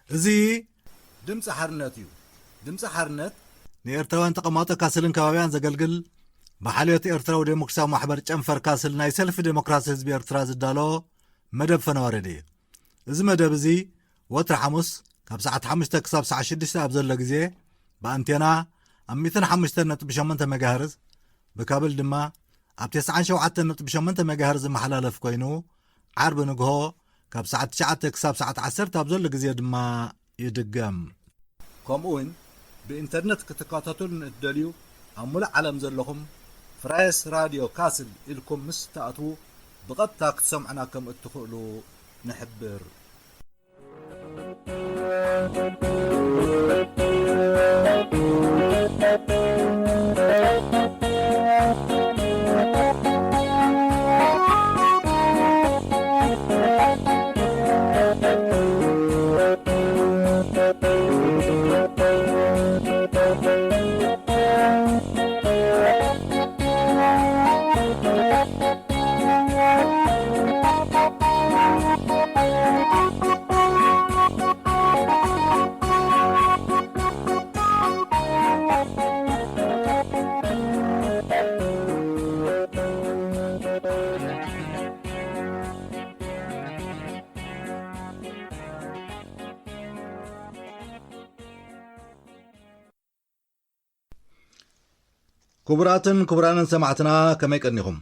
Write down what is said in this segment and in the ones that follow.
እዚ ድምፂ ሓርነት እዩ። ድምፂ ሓርነት ንኤርትራውያን ተቐማጦ ካስልን ከባቢያን ዘገልግል፣ ብሓልዮት ኤርትራዊ ዴሞክራሲያዊ ማሕበር ጨንፈር ካስል ናይ ሰልፊ ዴሞክራሲ ህዝቢ ኤርትራ ዝዳሎ መደብ ፈነወረድ እዩ። እዚ መደብ እዚ ወትሪ ሓሙስ ካብ ሰዓት ሓሙሽተ ክሳብ ሰዓት ሽዱሽተ ኣብ ዘሎ ግዜ ብኣንቴና ኣብ ሚእትን ሓሙሽተን ነጥቢ ሸሞንተ ሜጋሄርዝ፣ ብካብል ድማ ኣብ ተስዓን ሸውዓተን ነጥቢ ሸሞንተ ሜጋሄርዝ ዝመሓላለፍ ኮይኑ፣ ዓርቢ ንግሆ ካብ ሰዓት ትሽዓተ ክሳብ ሰዓት ዓሰርተ ኣብ ዘሎ ግዜ ድማ ይድገም። ከምኡውን ብኢንተርነት ክትከታተሉ ንእትደልዩ፣ ኣብ ሙሉእ ዓለም ዘለኹም ፍራየስ ራድዮ ካስል ኢልኩም ምስ ትኣትዉ፣ ብቐጥታ ክትሰምዑና ከም እትኽእሉ ንሕብር። ክቡራትን ክቡራንን ሰማዕትና፣ ከመይ ቀኒኹም?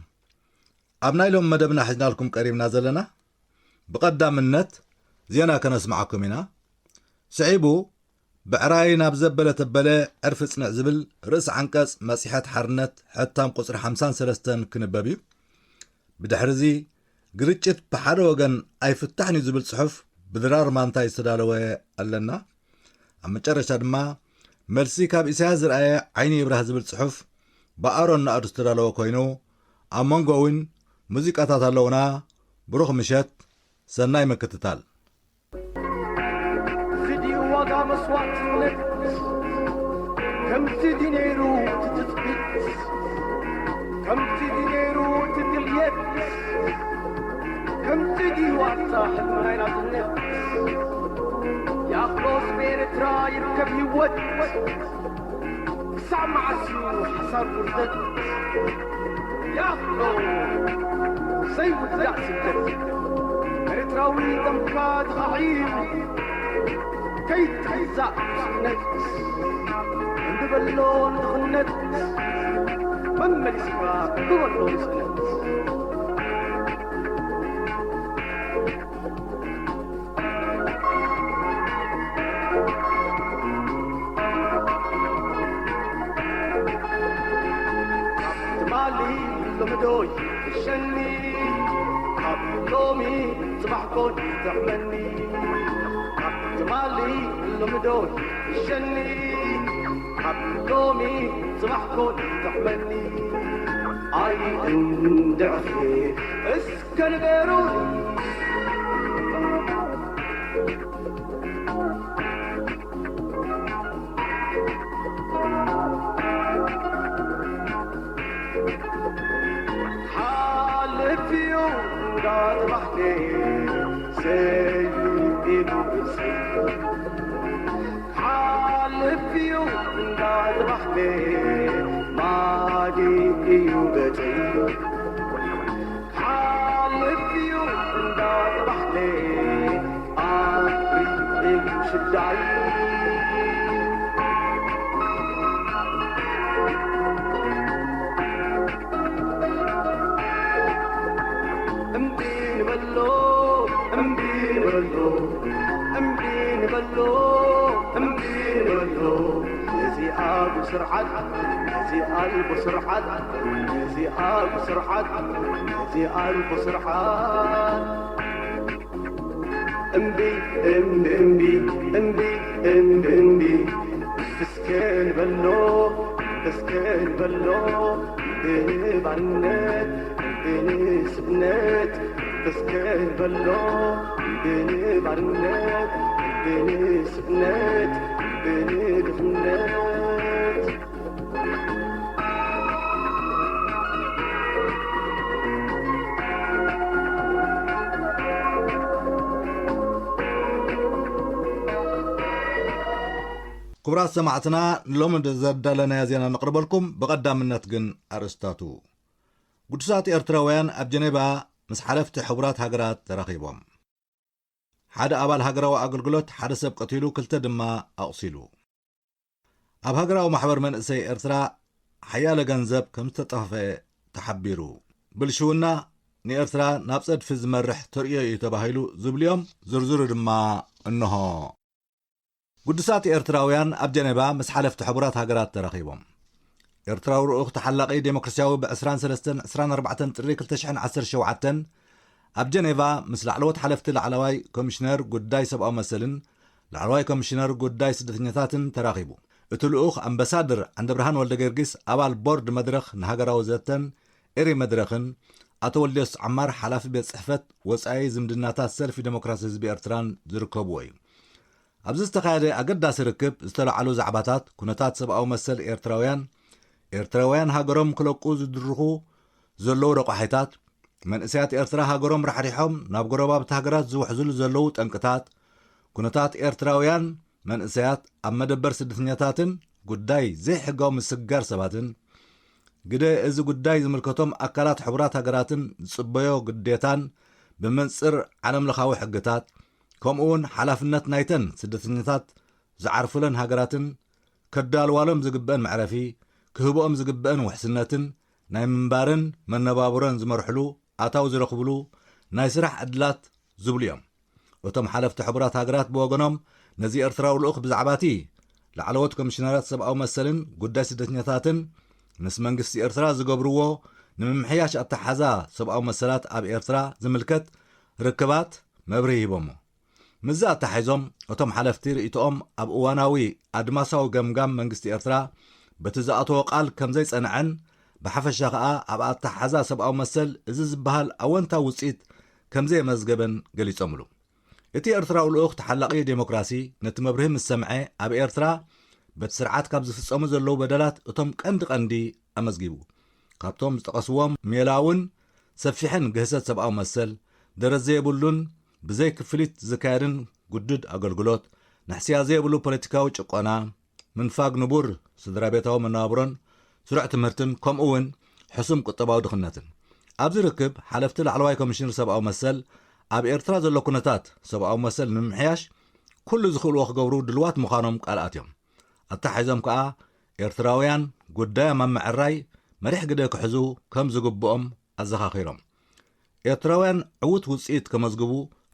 ኣብ ናይ ሎም መደብና ሒዝናልኩም ቀሪብና ዘለና፣ ብቐዳምነት ዜና ከነስምዓኩም ኢና። ስዒቡ፣ ብዕራይ ናብ ዘበለ ተበለ ዕርፊ ጽንዕ ዝብል ርእሲ ዓንቀጽ መጽሔት ሓርነት ሕታም ቁጽሪ ሓምሳን ሰለስተን ክንበብ እዩ። ብድሕርዚ፣ ግርጭት ብሓደ ወገን ኣይፍታሕን እዩ ዝብል ጽሑፍ ብድራር ማንታይ ዝተዳለወ ኣለና። ኣብ መጨረሻ ድማ፣ መልሲ ካብ ኢሳያስ ዝረኣየ ዓይኒ ይብራህ ዝብል ጽሑፍ ብኣሮን ናእዱ ዝተዳለወ ኮይኑ፣ ኣብ መንጎ እውን ሙዚቃታት ኣለውና። ብሩኽ ምሸት፣ ሰናይ ምክትታል። እዚ ድዩ ዋጋ መስዋእትነት? ከምዚ ድዩ ነይሩ እቲ ትጽቢት? ከምዚ ድዩ ነይሩ እቲ ድልየት? ከምዚ ድዩ ዋልታ ሕልሚ ናይ ናጽነት? ያፍሮስ ብኤርትራ ይርከብ ህይወት። ክሳብ መዓስ እዩ ሓሳር ውርደት? ያፍሮ ዘይውዳእ ስደት። ኤርትራዊ ደምካ ተኻዒዩ ከይትግዛእ ብስእነት። እንብበሎ ንድኽነት መመሊስካ እንብበሎ ንስእነት። ትማሊ ሎሚ ዶ ይሕሸኒ? ካብ ሎሚ ጽባሕ ኮን ይጥዕመኒ? ካብ ትማሊ ሎሚ ዶ ይሕሸኒ? ካብ ሎሚ ጽባሕ ኮን ይጥዕመኒ? ኣይእንድዕኺ እስከ ንገሩኒ። ሓልፍዩ እንዳጥባሕቲ ዘይኢሉ ርእሲ። ሓልፍዩ እንዳጥባሕቲ ማዲ እዩ ገጸይ። ሓልፍዩ እንዳጥባሕቲ ኣፍሪጥዩ ሽዳይ። እምቢ ንበሎ፣ እምቢ ንበሎ፣ እምቢ ንበሎ፣ እምቢ ንበሎ። ነዚ ኣልቦ ስርዓት፣ ነዚ ኣልቦ ስርዓት፣ ነዚ ኣልቦ ስርዓት፣ ነዚ ኣልቦ ስርዓት። እምቢ፣ እምቢ፣ እምቢ፣ እምቢ፣ እምቢ፣ እምቢ፣ እስከ ንበሎ። እስከ በሎ ብንባርነት ብንስእነት እስከ በሎ ብንባርነት ብንስእነት ብንድኽነት። ክቡራት ሰማዕትና፣ ንሎሚ ዘዳለናዮ ዜና ነቕርበልኩም። ብቐዳምነት ግን ኣርእስታቱ። ግዱሳት ኤርትራውያን ኣብ ጀኔቫ ምስ ሓለፍቲ ሕቡራት ሃገራት ተራኺቦም። ሓደ ኣባል ሃገራዊ ኣገልግሎት ሓደ ሰብ ቀቲሉ፣ ክልተ ድማ ኣቑሲሉ። ኣብ ሃገራዊ ማሕበር መንእሰይ ኤርትራ ሓያለ ገንዘብ ከም ዝተጠፈፈ ተሓቢሩ። ብልሽውና ንኤርትራ ናብ ጸድፊ ዝመርሕ ተርእዮ እዩ ተባሂሉ ዝብልዮም ዝርዝሩ ድማ እንሆ። ግዱሳት ኤርትራውያን ኣብ ጀኔቫ ምስ ሓለፍቲ ሕቡራት ሃገራት ተራኺቦም። ኤርትራዊ ልኡኽ ተሓላቒ ዴሞክራሲያዊ ብ ዕስራን ሰለስተን ዕስራን ኣርባዕተን ጥሪ ክልተ ሽሕን ዓሰርተ ሸውዓተን ኣብ ጀኔቫ ምስ ላዕለዎት ሓለፍቲ ላዕለዋይ ኮሚሽነር ጉዳይ ሰብኣዊ መሰልን ላዕለዋይ ኮሚሽነር ጉዳይ ስደተኛታትን ተራኺቡ። እቲ ልኡኽ ኣምባሳደር ዓንደብርሃን ወልደ ጊዮርጊስ፣ ኣባል ቦርድ መድረኽ ንሃገራዊ ዘተን ኤሪ መድረኽን፣ ኣቶ ወልድዮስ ዓማር፣ ሓላፊ ቤት ጽሕፈት ወጻኢ ዝምድናታት ሰልፊ ዴሞክራሲ ህዝቢ ኤርትራን ዝርከብዎ እዩ። ኣብዚ ዝተኻየደ ኣገዳሲ ርክብ ዝተለዓሉ ዛዕባታት፣ ኩነታት ሰብኣዊ መሰል ኤርትራውያን፣ ኤርትራውያን ሃገሮም ክለቁ ዝድርኹ ዘለዉ ረቋሒታት፣ መንእሰያት ኤርትራ ሃገሮም ራሕሪሖም ናብ ጎረባብቲ ሃገራት ዝውሕዝሉ ዘለዉ ጠንቅታት፣ ኩነታት ኤርትራውያን መንእሰያት ኣብ መደበር ስደተኛታትን ጉዳይ ዘይሕጋዊ ምስግጋር ሰባትን፣ ግደ እዚ ጉዳይ ዝምልከቶም ኣካላት ሕቡራት ሃገራትን ዝጽበዮ ግዴታን ብመንጽር ዓለምለኻዊ ሕግታት፣ ከምኡውን ሓላፍነት ናይተን ስደተኛታት ዝዓርፉለን ሃገራትን ከዳልዋሎም ዝግበአን መዕረፊ፣ ክህብኦም ዝግበአን ውሕስነትን ናይ ምንባርን መነባብሮን ዝመርሕሉ ኣታዊ ዝረኽብሉ ናይ ስራሕ ዕድላት ዝብሉ እዮም። እቶም ሓለፍቲ ሕቡራት ሃገራት ብወገኖም፣ ነዚ ኤርትራዊ ልኡኽ ብዛዕባ እቲ ላዕለዎት ኮሚሽነራት ሰብኣዊ መሰልን ጉዳይ ስደተኛታትን ምስ መንግስቲ ኤርትራ ዝገብርዎ ንምምሕያሽ ኣተሓዛ ሰብኣዊ መሰላት ኣብ ኤርትራ ዝምልከት ርክባት መብርሂ ሂቦሞ። ምስዚ ኣተሓሒዞም፣ እቶም ሓለፍቲ ርእይቶኦም ኣብ እዋናዊ ኣድማሳዊ ገምጋም መንግስቲ ኤርትራ በቲ ዝኣተዎ ቃል ከም ዘይጸንዐን፣ ብሓፈሻ ከኣ ኣብ ኣተሓዛ ሰብኣዊ መሰል እዚ ዝበሃል ኣወንታዊ ውጽኢት ከም ዘየመዝገበን ገሊጾምሉ። እቲ ኤርትራዊ ልኡኽ ተሓላቒ ዴሞክራሲ ነቲ መብርሂ ምስ ሰምዐ፣ ኣብ ኤርትራ በቲ ስርዓት ካብ ዝፍጸሙ ዘለዉ በደላት እቶም ቀንዲ ቀንዲ ኣመዝጊቡ። ካብቶም ዝጠቐስዎም ሜላውን ሰፊሕን ግህሰት ሰብኣዊ መሰል፣ ደረት ዘየብሉን ብዘይ ክፍሊት ዝካየድን ግዱድ ኣገልግሎት፣ ንሕስያ ዘየብሉ ፖለቲካዊ ጭቆና፣ ምንፋግ ንቡር ስድራ ቤታዊ መነባብሮን ስሩዕ ትምህርትን፣ ከምኡ እውን ሕሱም ቁጠባዊ ድኽነትን። ኣብዚ ርክብ፣ ሓለፍቲ ላዕለዋይ ኮሚሽነር ሰብኣዊ መሰል፣ ኣብ ኤርትራ ዘሎ ኩነታት ሰብኣዊ መሰል ንምምሕያሽ ኩሉ ዝኽእልዎ ክገብሩ ድልዋት ምዃኖም ቃል ኣትዮም። ኣተሓሒዞም ከኣ፣ ኤርትራውያን ጉዳዮም ኣብ ምዕራይ መሪሕ ግደ ክሕዙ ከም ዝግብኦም ኣዘኻኺሮም። ኤርትራውያን ዕዉት ውጽኢት ከመዝግቡ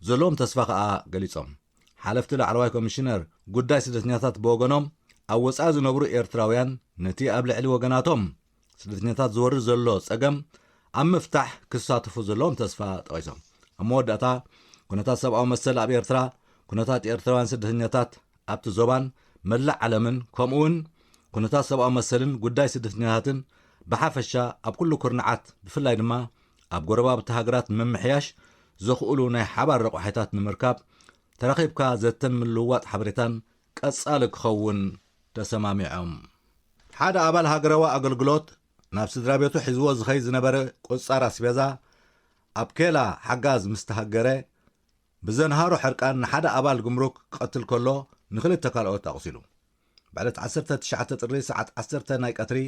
ዘለዎም ተስፋ ከኣ ገሊጾም። ሓለፍቲ ላዕለዋይ ኮሚሽነር ጉዳይ ስደተኛታት ብወገኖም፣ ኣብ ወጻኢ ዝነብሩ ኤርትራውያን ነቲ ኣብ ልዕሊ ወገናቶም ስደተኛታት ዝወርድ ዘሎ ጸገም ኣብ ምፍታሕ ክሳተፉ ዘለዎም ተስፋ ጠቒሶም። ኣብ መወዳእታ፣ ኩነታት ሰብኣዊ መሰል ኣብ ኤርትራ፣ ኩነታት ኤርትራውያን ስደተኛታት ኣብቲ ዞባን መላእ ዓለምን፣ ከምኡውን ኩነታት ሰብኣዊ መሰልን ጉዳይ ስደተኛታትን ብሓፈሻ ኣብ ኩሉ ኩርናዓት፣ ብፍላይ ድማ ኣብ ጎረባብቲ ሃገራት ንምምሕያሽ ዘኽእሉ ናይ ሓባር ረቋሒታት ንምርካብ፣ ተራኺብካ ዘተን ምልውዋጥ ሓበሬታን ቀጻሊ ክኸውን ተሰማሚዖም። ሓደ ኣባል ሃገራዊ ኣገልግሎት ናብ ስድራ ቤቱ ሒዝዎ ዝኸይድ ዝነበረ ቁጻር ኣስቤዛ ኣብ ኬላ ሓጋዝ ምስ ተሃገረ፣ ብዘንሃሮ ሕርቃን ንሓደ ኣባል ጉምሩክ ክቐትል ከሎ፣ ንኽልተ ካልኦት ኣቑሲሉ። ብዕለት ዓሰርተ ትሽዓተ ጥሪ ሰዓት ዓሰርተ ናይ ቀትሪ፣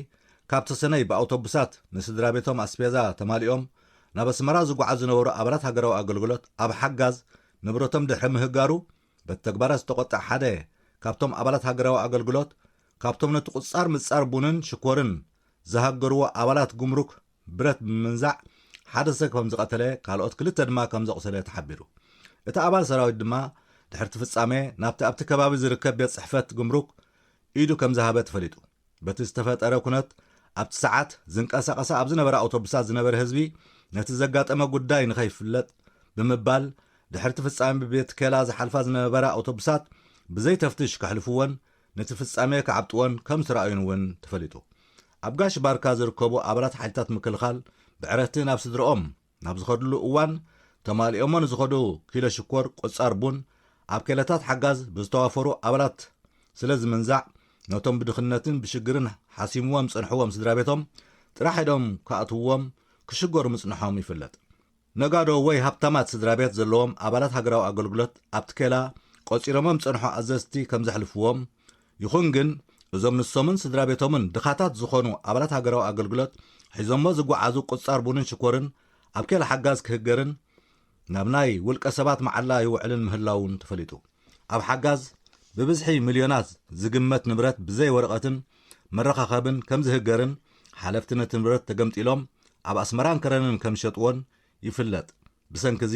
ካብ ተሰነይ ብኣውቶቡሳት ንስድራ ቤቶም ኣስቤዛ ተማሊኦም ናብ ኣስመራ ዝጓዓዙ ዝነበሩ ኣባላት ሃገራዊ ኣገልግሎት፣ ኣብ ሓጋዝ ንብረቶም ድሕሪ ምህጋሩ፣ በቲ ተግባራት ዝተቖጥዐ ሓደ ካብቶም ኣባላት ሃገራዊ ኣገልግሎት፣ ካብቶም ነቲ ቁጻር ምጻር ቡንን ሽኮርን ዝሃገርዎ ኣባላት ጉምሩክ ብረት ብምምንዛዕ ሓደ ሰብ ከም ዝቐተለ፣ ካልኦት ክልተ ድማ ከም ዘቑሰለ ተሓቢሩ። እቲ ኣባል ሰራዊት ድማ ድሕርቲ ፍጻሜ ናብቲ ኣብቲ ከባቢ ዝርከብ ቤት ጽሕፈት ጉምሩክ ኢዱ ከም ዝሃበ ተፈሊጡ። በቲ ዝተፈጠረ ኩነት፣ ኣብቲ ሰዓት ዝንቀሳቐሳ ኣብ ዝነበራ ኣውቶቡሳት ዝነበረ ህዝቢ፣ ነቲ ዘጋጠመ ጉዳይ ንኸይፍለጥ ብምባል፣ ድሕርቲ ፍጻሜ ብቤት ኬላ ዝሓልፋ ዝነበራ ኣውቶቡሳት ብዘይ ተፍትሽ ከሕልፍወን፣ ነቲ ፍጻሜ ክዓብጥዎን ከም ዝተራእዩን እውን ተፈሊጡ። ኣብ ጋሽ ባርካ ዝርከቡ ኣባላት ሓይልታት ምክልኻል ብዕረፍቲ ናብ ስድረኦም ናብ ዝኸድሉ እዋን፣ ተማሊኦሞ ንዝኸዱ ኪሎ ሽኮር፣ ቁጻር ቡን፣ ኣብ ኬለታት ሓጋዝ ብዝተዋፈሩ ኣባላት ስለ ዝምንዛዕ፣ ነቶም ብድኽነትን ብሽግርን ሓሲምዎም ዝጸንሕዎም ስድራ ቤቶም ጥራሕ ኢዶም ክኣትውዎም ክሽገሩ ምጽንሖም ይፍለጥ። ነጋዶ ወይ ሃብታማት ስድራ ቤት ዘለዎም ኣባላት ሃገራዊ ኣገልግሎት ኣብቲ ኬላ ቆጺሮሞም ዝጸንሑ ኣዘዝቲ ከም ዘሕልፍዎም፣ ይኹን ግን እዞም ንሶምን ስድራ ቤቶምን ድኻታት ዝኾኑ ኣባላት ሃገራዊ ኣገልግሎት ሒዞሞ ዝጓዓዙ ቁጻር ቡንን ሽኮርን ኣብ ኬላ ሓጋዝ ክህገርን ናብ ናይ ውልቀ ሰባት መዓላ ይውዕልን ምህላውን ተፈሊጡ። ኣብ ሓጋዝ ብብዝሒ ሚልዮናት ዝግመት ንብረት ብዘይ ወረቐትን መረኻኸብን ከም ዝህገርን ሓለፍቲ ነቲ ንብረት ተገምጢሎም ኣብ ኣስመራን ከረንን ከም ዝሸጥዎን ይፍለጥ። ብሰንኪ እዚ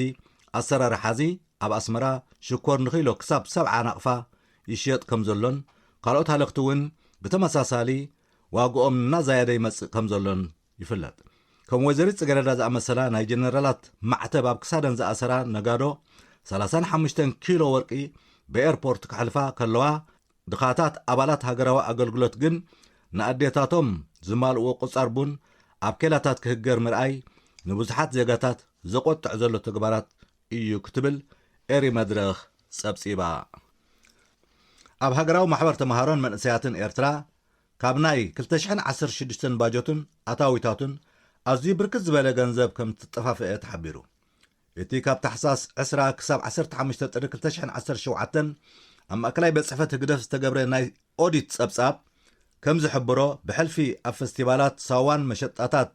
ኣሰራርሓ እዚ ኣብ ኣስመራ ሽኮር ንኺሎ ክሳብ ሰብዓ ናቕፋ ይሽየጥ ከም ዘሎን ካልኦት ሃለኽቲ እውን ብተመሳሳሊ ዋግኦም እናዛየደ ይመጽእ ከም ዘሎን ይፍለጥ። ከም ወይዘሪት ጽገረዳ ዝኣመሰላ ናይ ጀነራላት ማዕተብ ኣብ ክሳደን ዝኣሰራ ነጋዶ ሰላሳን ሓሙሽተን ኪሎ ወርቂ ብኤርፖርት ክሕልፋ ከለዋ፣ ድኻታት ኣባላት ሃገራዊ ኣገልግሎት ግን ንኣዴታቶም ዝማልእዎ ቁጻር ቡን ኣብ ኬላታት ክህገር ምርኣይ ንብዙሓት ዜጋታት ዘቆጥዕ ዘሎ ተግባራት እዩ ክትብል ኤሪ መድረኽ ጸብጺባ። ኣብ ሃገራዊ ማሕበር ተምሃሮን መንእሰያትን ኤርትራ ካብ ናይ ክልተ ሽሕን ዓሰርተ ሽዱሽተን ባጀቱን ኣታዊታቱን ኣዝዩ ብርክት ዝበለ ገንዘብ ከም ዝተጠፋፍአ ተሓቢሩ። እቲ ካብ ታሕሳስ ዕስራ ክሳብ ዓሰርተ ሓሙሽተ ጥሪ ክልተ ሽሕን ዓሰርተ ሸውዓተን ኣብ ማእከላይ ቤት ጽሕፈት ህግደፍ ዝተገብረ ናይ ኦዲት ጸብጻብ ከም ዝሕብሮ፣ ብሕልፊ ኣብ ፈስቲቫላት፣ ሳዋን መሸጣታት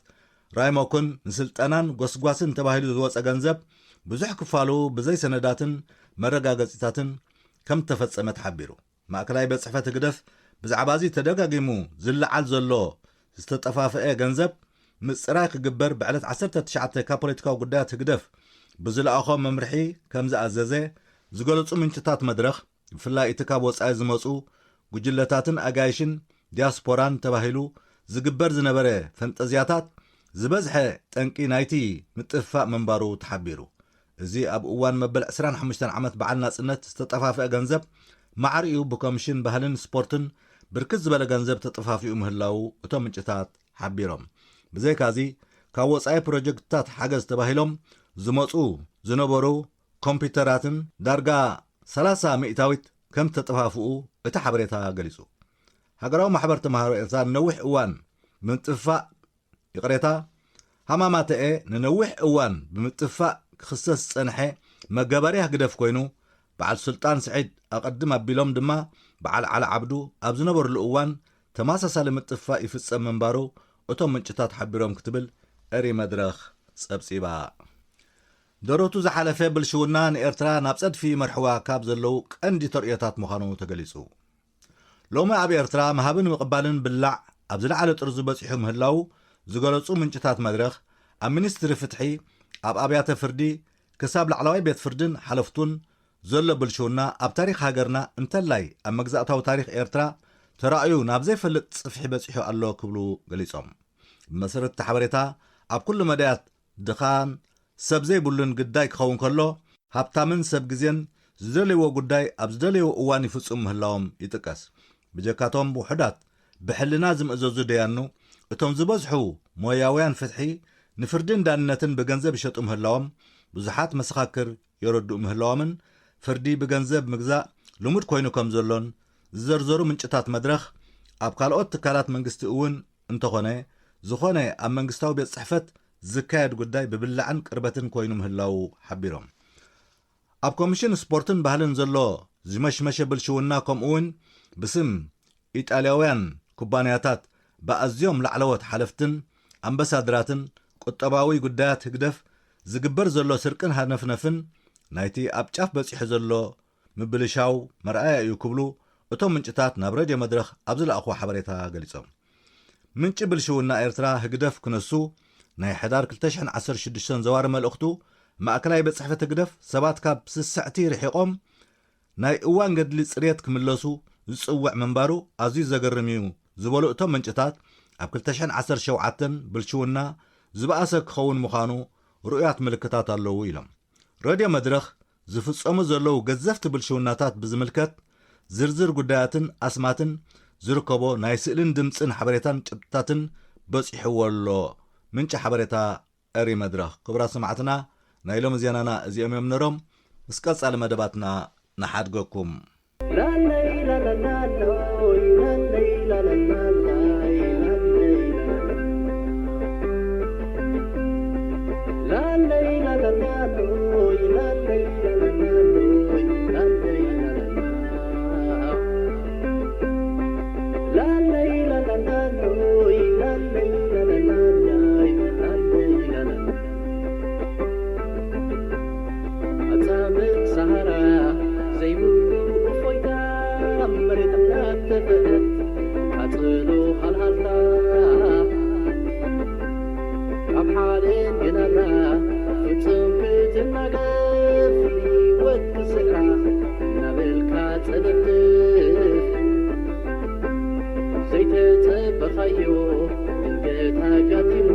ራይሞክን ንስልጠናን ጎስጓስን ተባሂሉ ዝወጸ ገንዘብ ብዙሕ ክፋሉ ብዘይ ሰነዳትን መረጋገጺታትን ከም እተፈጸመ ተሓቢሩ። ማእከላይ ቤት ጽሕፈት ህግደፍ ብዛዕባ እዚ ተደጋጊሙ ዝለዓል ዘሎ ዝተጠፋፍአ ገንዘብ ምጽራይ ክግበር ብዕለት ዓሰርተ ትሽዓተ ካብ ፖለቲካዊ ጉዳያት ህግደፍ ብዝለኣኾ መምርሒ ከም ዝኣዘዘ ዝገለጹ ምንጭታት መድረኽ፣ ብፍላይ እቲ ካብ ወጻኢ ዝመጹ ጉጅለታትን ኣጋይሽን ዲያስፖራን ተባሂሉ ዝግበር ዝነበረ ፈንጠዝያታት ዝበዝሐ ጠንቂ ናይቲ ምጥፍፋእ ምንባሩ ተሓቢሩ። እዚ ኣብ እዋን መበል ዕስራን ሓሙሽተን ዓመት በዓል ናጽነት ዝተጠፋፍአ ገንዘብ ማዕሪኡ ብኮሚሽን ባህልን ስፖርትን ብርክት ዝበለ ገንዘብ ተጠፋፊኡ ምህላዉ እቶም ምንጭታት ሓቢሮም። ብዘይካዚ ካብ ወጻኢ ፕሮጀክትታት ሓገዝ ተባሂሎም ዝመጹ ዝነበሩ ኮምፒውተራትን ዳርጋ ሰላሳ ሚእታዊት ከም ተጠፋፍኡ እቲ ሓበሬታ ገሊጹ። ሃገራዊ ማሕበር ተምሃሮ ኤርትራ ንነዊሕ እዋን ብምጥፍፋእ፣ ይቕሬታ፣ ሃማማተኤ ንነዊሕ እዋን ብምጥፋእ ክኽሰስ ዝጸንሐ መጋበርያ ህግደፍ ኮይኑ፣ በዓል ሱልጣን ስዒድ ኣቐድም ኣቢሎም ድማ በዓል ዓሊ ዓብዱ ኣብ ዝነበርሉ እዋን ተመሳሳሊ ምጥፋእ ይፍጸም ምንባሩ እቶም ምንጭታት ሓቢሮም ክትብል ኤሪ መድረኽ ጸብጺባ። ደረቱ ዝሓለፈ ብልሽውና ንኤርትራ ናብ ጸድፊ ይመርሕዋ ካብ ዘለዉ ቀንዲ ተርእዮታት ምዃኑ ተገሊጹ። ሎሚ ኣብ ኤርትራ ምሃብን ምቕባልን ብላዕ ኣብ ዝለዓለ ጥርዙ በጺሑ ምህላዉ ዝገለጹ ምንጭታት መድረኽ፣ ኣብ ሚኒስትሪ ፍትሒ፣ ኣብ ኣብያተ ፍርዲ ክሳብ ላዕለዋይ ቤት ፍርድን ሓለፍቱን ዘሎ ብልሽውና ኣብ ታሪኽ ሃገርና እንተላይ ኣብ መግዛእታዊ ታሪኽ ኤርትራ ተራእዩ ናብ ዘይፈልጥ ጽፍሒ በጺሑ ኣሎ ክብሉ ገሊጾም። ብመሰረት እቲ ሓበሬታ ኣብ ኩሉ መዳያት ድኻን ሰብ ዘይብሉን ግዳይ ክኸውን ከሎ፣ ሃብታምን ሰብ ግዜን ዝደለይዎ ጉዳይ ኣብ ዝደለይዎ እዋን ይፍጽሙ ምህላዎም ይጥቀስ። ብጀካቶም ውሑዳት ብሕልና ዝምእዘዙ ደያኑ፣ እቶም ዝበዝሑ ሞያውያን ፍትሒ ንፍርድን ዳንነትን ብገንዘብ ይሸጡ ምህላዎም ብዙሓት መሰኻክር የረድኡ ምህላዎምን፣ ፍርዲ ብገንዘብ ምግዛእ ልሙድ ኮይኑ ከም ዘሎን ዝዘርዘሩ ምንጭታት መድረኽ፣ ኣብ ካልኦት ትካላት መንግስቲ እውን እንተኾነ፣ ዝኾነ ኣብ መንግስታዊ ቤት ጽሕፈት ዝካየድ ጉዳይ ብብላዕን ቅርበትን ኮይኑ ምህላዉ ሓቢሮም። ኣብ ኮሚሽን ስፖርትን ባህልን ዘሎ ዝመሽመሸ ብልሽውና፣ ከምኡውን ብስም ኢጣልያውያን ኩባንያታት ብኣዝዮም ላዕለዎት ሓለፍትን ኣምባሳድራትን ቁጠባዊ ጉዳያት ህግደፍ ዝግበር ዘሎ ስርቅን ሃነፍነፍን ናይቲ ኣብ ጫፍ በጺሑ ዘሎ ምብልሻው መርኣያ እዩ ክብሉ እቶም ምንጭታት ናብ ሬድዮ መድረኽ ኣብ ዝለኣኽዎ ሓበሬታ ገሊጾም። ምንጪ ብልሽውና ኤርትራ ህግደፍ ክነሱ ናይ ሕዳር ክልተ ሽሕን ዓሰርተ ሽዱሽተን ዘዋሪ መልእኽቱ፣ ማእከላይ ቤት ጽሕፈት ህግደፍ ሰባት ካብ ስስዕቲ ርሒቖም ናይ እዋን ገድሊ ጽሬት ክምለሱ ዝጽውዕ ምንባሩ ኣዝዩ ዘገርም እዩ ዝበሉ እቶም ምንጭታት፣ ኣብ ክልተ ሽሕን ዓሰርተ ሸውዓተን ብልሽውና ዝበኣሰ ክኸውን ምዃኑ ርኡያት ምልክታት ኣለዉ ኢሎም። ሬድዮ መድረኽ ዝፍጸሙ ዘለዉ ገዘፍቲ ብልሽውናታት ብዝምልከት ዝርዝር ጉዳያትን ኣስማትን ዝርከቦ ናይ ስእልን ድምጽን ሓበሬታን ጭብጥታትን በጺሕዎ ኣሎ። ምንጪ ሓበሬታ ኤሪ መድረኽ። ክቡራት ሰማዕትና፣ ናይ ሎሚ ዜናና እዚኦም እዮም ነሮም። ምስ ቀጻሊ መደባትና ንሓድገኩም። ኣጻምእ ሰሃራ ዘይብሉ እፎይታ፣ መሬት እናተፈአት ቃጽሎ ሃልሃልታ። ካብ ሓደን ግናብራ ፍጹም ክትናገፍ፣ ህይወት ክስዕራ እናበልካ ጸለፍትፍ። ዘይተጸበኻዮ ድንገት ኣጋጢሙ፣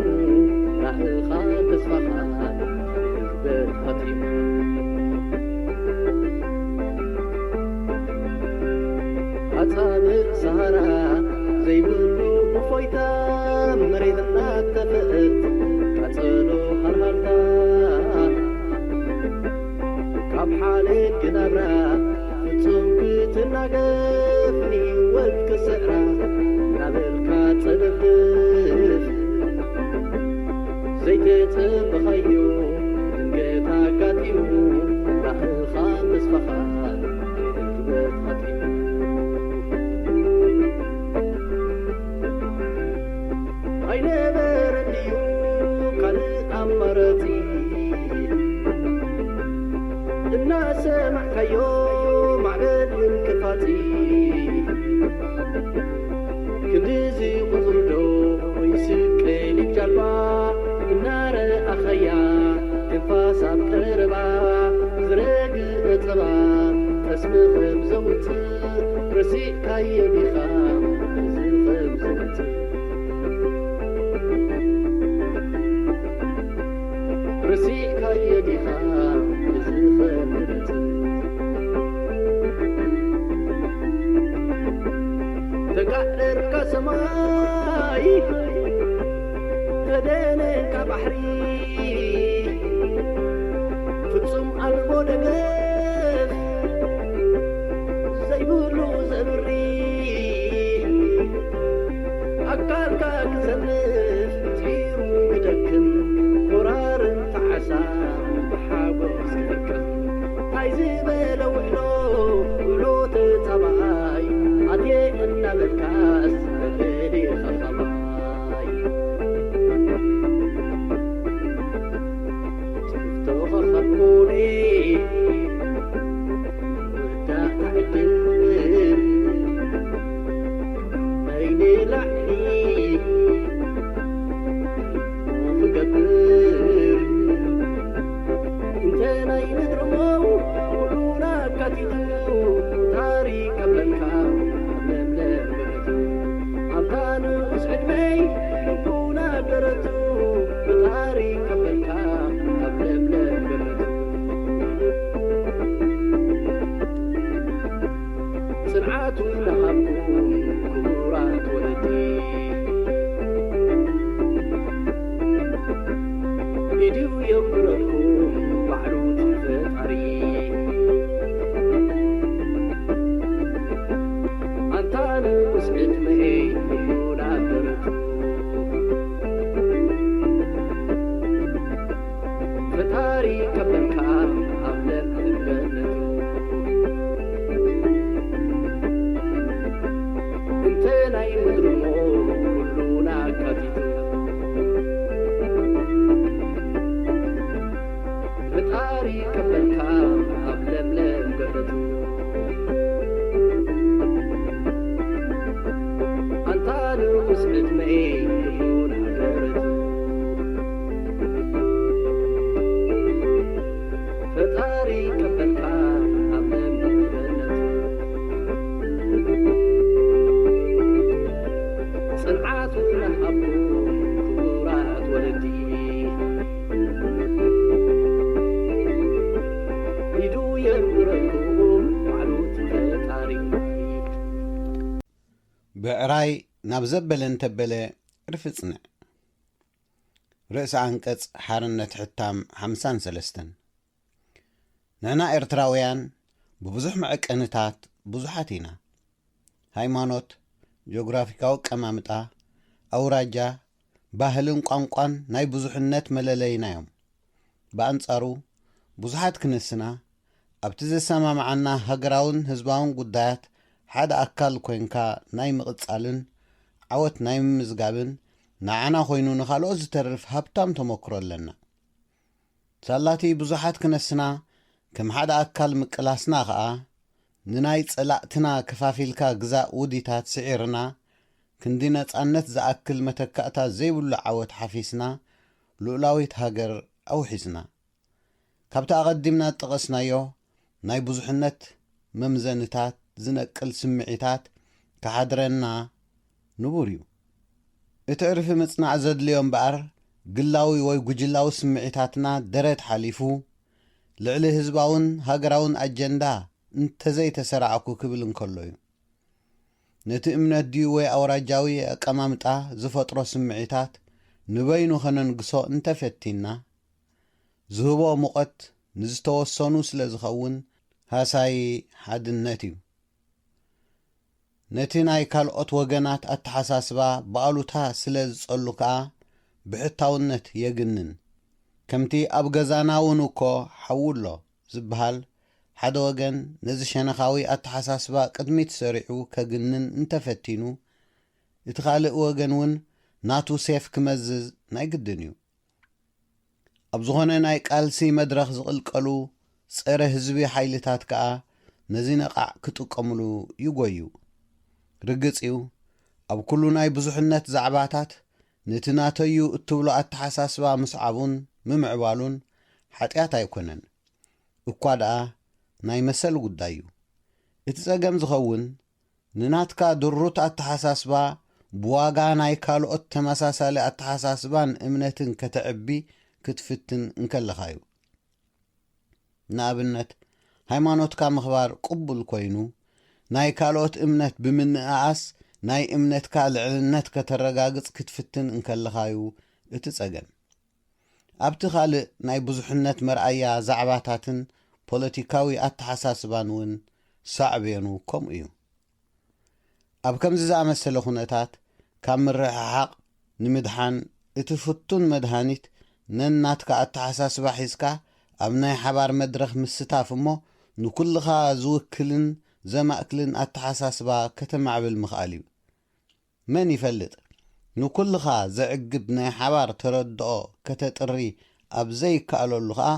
ራእኻ ተስፋኻ ህዝበት ሃቲሙ። ኣጻብእ ሰሃራ ዘይብሉ እፎይታ፣ መሬት እናተፈአት ቃጸሎ ሃርሃርታ። ካብ ሓደን ግናብራ ፍጹም ክትናገፍ፣ ንህይወት ክስዕራ እናበልካ ጸደፍድፍ። ዘይተጸበኻዮ ድንገት ኣጋጢሙ፣ ራእኻ ተስፋኻ ህዝበት ሃቲሙ። ኣይነበረን ድዩ ካልእ ኣማራጺ? እናሰማዕካዮ ማዕበል እንቅፋጺ፣ ክንድዚ ቁጽሪ ዶ ይስቀል ጃልባ? እናረኣኻያ ትንፋስ ኣብ ቀረባ፣ ዝረግእ ጸባ ጠስሚ ከም ዘውጽእ፣ ረሲዕካዮ ዲኻ እዚ ከም ዝመጽእ? ረሲዕካዮ ዲኻ እዚ ከም ዝመጽእ? ተጋዕረርካ ሰማይ፣ ተደነንካ ባሕሪ፣ ፍጹም ኣልቦ ደገፍ ዘይብሉ ዘብሪ፣ ኣካልካ ክሰንፍ ጺሩ ክደክም፣ ኮራርን ጣዕሳ ብሓጎስ ክደክም። እንታይ ዝበለ ውዕሎ፣ ውዕሎ ተጻባኣይ፣ ኣትየ እናበልካስ በደል ይኸኸባይ። ጽፍቶ ኸኸብኩኒ ናብ ዘበለ እንተበለ ርፍጽንዕ። ርእሲ ኣንቀጽ ሓርነት ሕታም ሓምሳን ሰለስተን። ንሕና ኤርትራውያን ብብዙሕ መዐቀንታት ብዙሓት ኢና። ሃይማኖት፣ ጂኦግራፊካዊ ኣቀማምጣ፣ ኣውራጃ፣ ባህልን ቋንቋን ናይ ብዙሕነት መለለይና እዮም። ብኣንጻሩ፣ ብዙሓት ክንስና፣ ኣብቲ ዘሰማምዓና ሃገራውን ህዝባውን ጉዳያት ሓደ ኣካል ኮይንካ ናይ ምቕጻልን ዓወት ናይ ምምዝጋብን ንዓና ኮይኑ ንኻልኦት ዝተርፍ ሃብታም ተመክሮ ኣለና። ሳላቲ ብዙሓት ክነስና ከም ሓደ ኣካል ምቅላስና ኸኣ፣ ንናይ ጸላእትና ከፋፊልካ ግዛእ ውዲታት ስዒርና፣ ክንዲ ነጻነት ዝኣክል መተካእታ ዘይብሉ ዓወት ሓፊስና፣ ልኡላዊት ሃገር ኣውሒስና። ካብቲ ኣቐዲምና ዝጠቐስናዮ ናይ ብዙሕነት መምዘንታት ዝነቅል ስምዒታት ክሓድረና ንቡር እዩ። እቲ ዕርፊ ምጽናዕ ዘድልዮ እምበኣር፣ ግላዊ ወይ ጉጅላዊ ስምዒታትና ደረት ሓሊፉ፣ ልዕሊ ህዝባውን ሃገራውን ኣጀንዳ እንተዘይተሰራዕኩ ክብል እንከሎ እዩ። ነቲ እምነት ድዩ ወይ ኣውራጃዊ ኣቀማምጣ ዝፈጥሮ ስምዒታት ንበይኑ ከነንግሶ እንተፈቲንና፣ ዝህቦ ሙቐት ንዝተወሰኑ ስለ ዝኸውን ሃሳዪ ሓድነት እዩ። ነቲ ናይ ካልኦት ወገናት ኣተሓሳስባ ብኣሉታ ስለ ዝጸሉ ከኣ ብሕታውነት የግንን። ከምቲ ኣብ ገዛና እውን እኮ ሓዊ ኣሎ ዝበሃል፣ ሓደ ወገን ነዚ ሸነኻዊ ኣተሓሳስባ ቅድሚት ሰሪዑ ከግንን እንተፈቲኑ፣ እቲ ካልእ ወገን እውን ናቱ ሴፍ ክመዝዝ ናይ ግድን እዩ። ኣብ ዝኾነ ናይ ቃልሲ መድረኽ ዝቕልቀሉ ጸረ ህዝቢ ሓይልታት ከኣ ነዚ ነቓዕ ክጥቀምሉ ይጎዩ። ርግጽ እዩ፣ ኣብ ኩሉ ናይ ብዙሕነት ዛዕባታት ነቲ ናተዩ እትብሎ ኣተሓሳስባ ምስዓቡን ምምዕባሉን ሓጢኣት ኣይኮነን። እኳ ደኣ ናይ መሰል ጉዳይ እዩ። እቲ ጸገም ዝኸውን ንናትካ ድሩት ኣተሓሳስባ ብዋጋ ናይ ካልኦት ተመሳሳሊ ኣተሓሳስባን እምነትን ከተዕቢ ክትፍትን እንከለኻ እዩ። ንኣብነት፣ ሃይማኖትካ ምኽባር ቅቡል ኮይኑ፣ ናይ ካልኦት እምነት ብምንእኣስ ናይ እምነትካ ልዕልነት ከተረጋግጽ ክትፍትን እንከለኻ እዩ እቲ ጸገም። ኣብቲ ካልእ ናይ ብዙሕነት መርኣያ ዛዕባታትን ፖለቲካዊ ኣተሓሳስባን እውን ሳዕቤኑ ከምኡ እዩ። ኣብ ከምዚ ዝኣመሰለ ኩነታት ካብ ምርሕሓቕ ንምድሓን እቲ ፍቱን መድሃኒት ነናትካ ኣተሓሳስባ ሒዝካ ኣብ ናይ ሓባር መድረኽ ምስታፍ እሞ ንኩልኻ ዝውክልን ዘማእክልን ኣተሓሳስባ ከተማዕብል ምኽኣል እዩ። መን ይፈልጥ፣ ንኩልኻ ዘዕግብ ናይ ሓባር ተረድኦ ከተጥሪ ኣብ ዘይከኣለሉ ኸኣ፣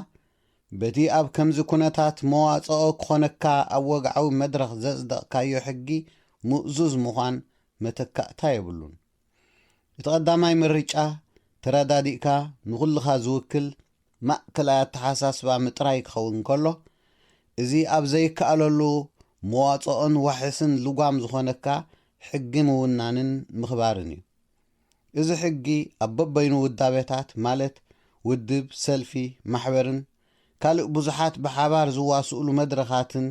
በቲ ኣብ ከምዚ ኩነታት መዋጽኦ ክኾነካ ኣብ ወግዓዊ መድረኽ ዘጽደቕካዮ ሕጊ ምእዙዝ ምዃን መተካእታ የብሉን። እቲ ቀዳማይ ምርጫ፣ ተረዳዲእካ ንኹልኻ ዝውክል ማእከላይ ኣተሓሳስባ ምጥራይ ክኸውን ከሎ፣ እዚ ኣብ ዘይከኣለሉ መዋጽኦን ዋሕስን ልጓም ዝኾነካ ሕጊ ምውናንን ምኽባርን እዩ። እዚ ሕጊ ኣብ በበይኑ ውዳቤታት፣ ማለት ውድብ፣ ሰልፊ፣ ማሕበርን ካልእ ብዙሓት ብሓባር ዝዋስኡሉ መድረኻትን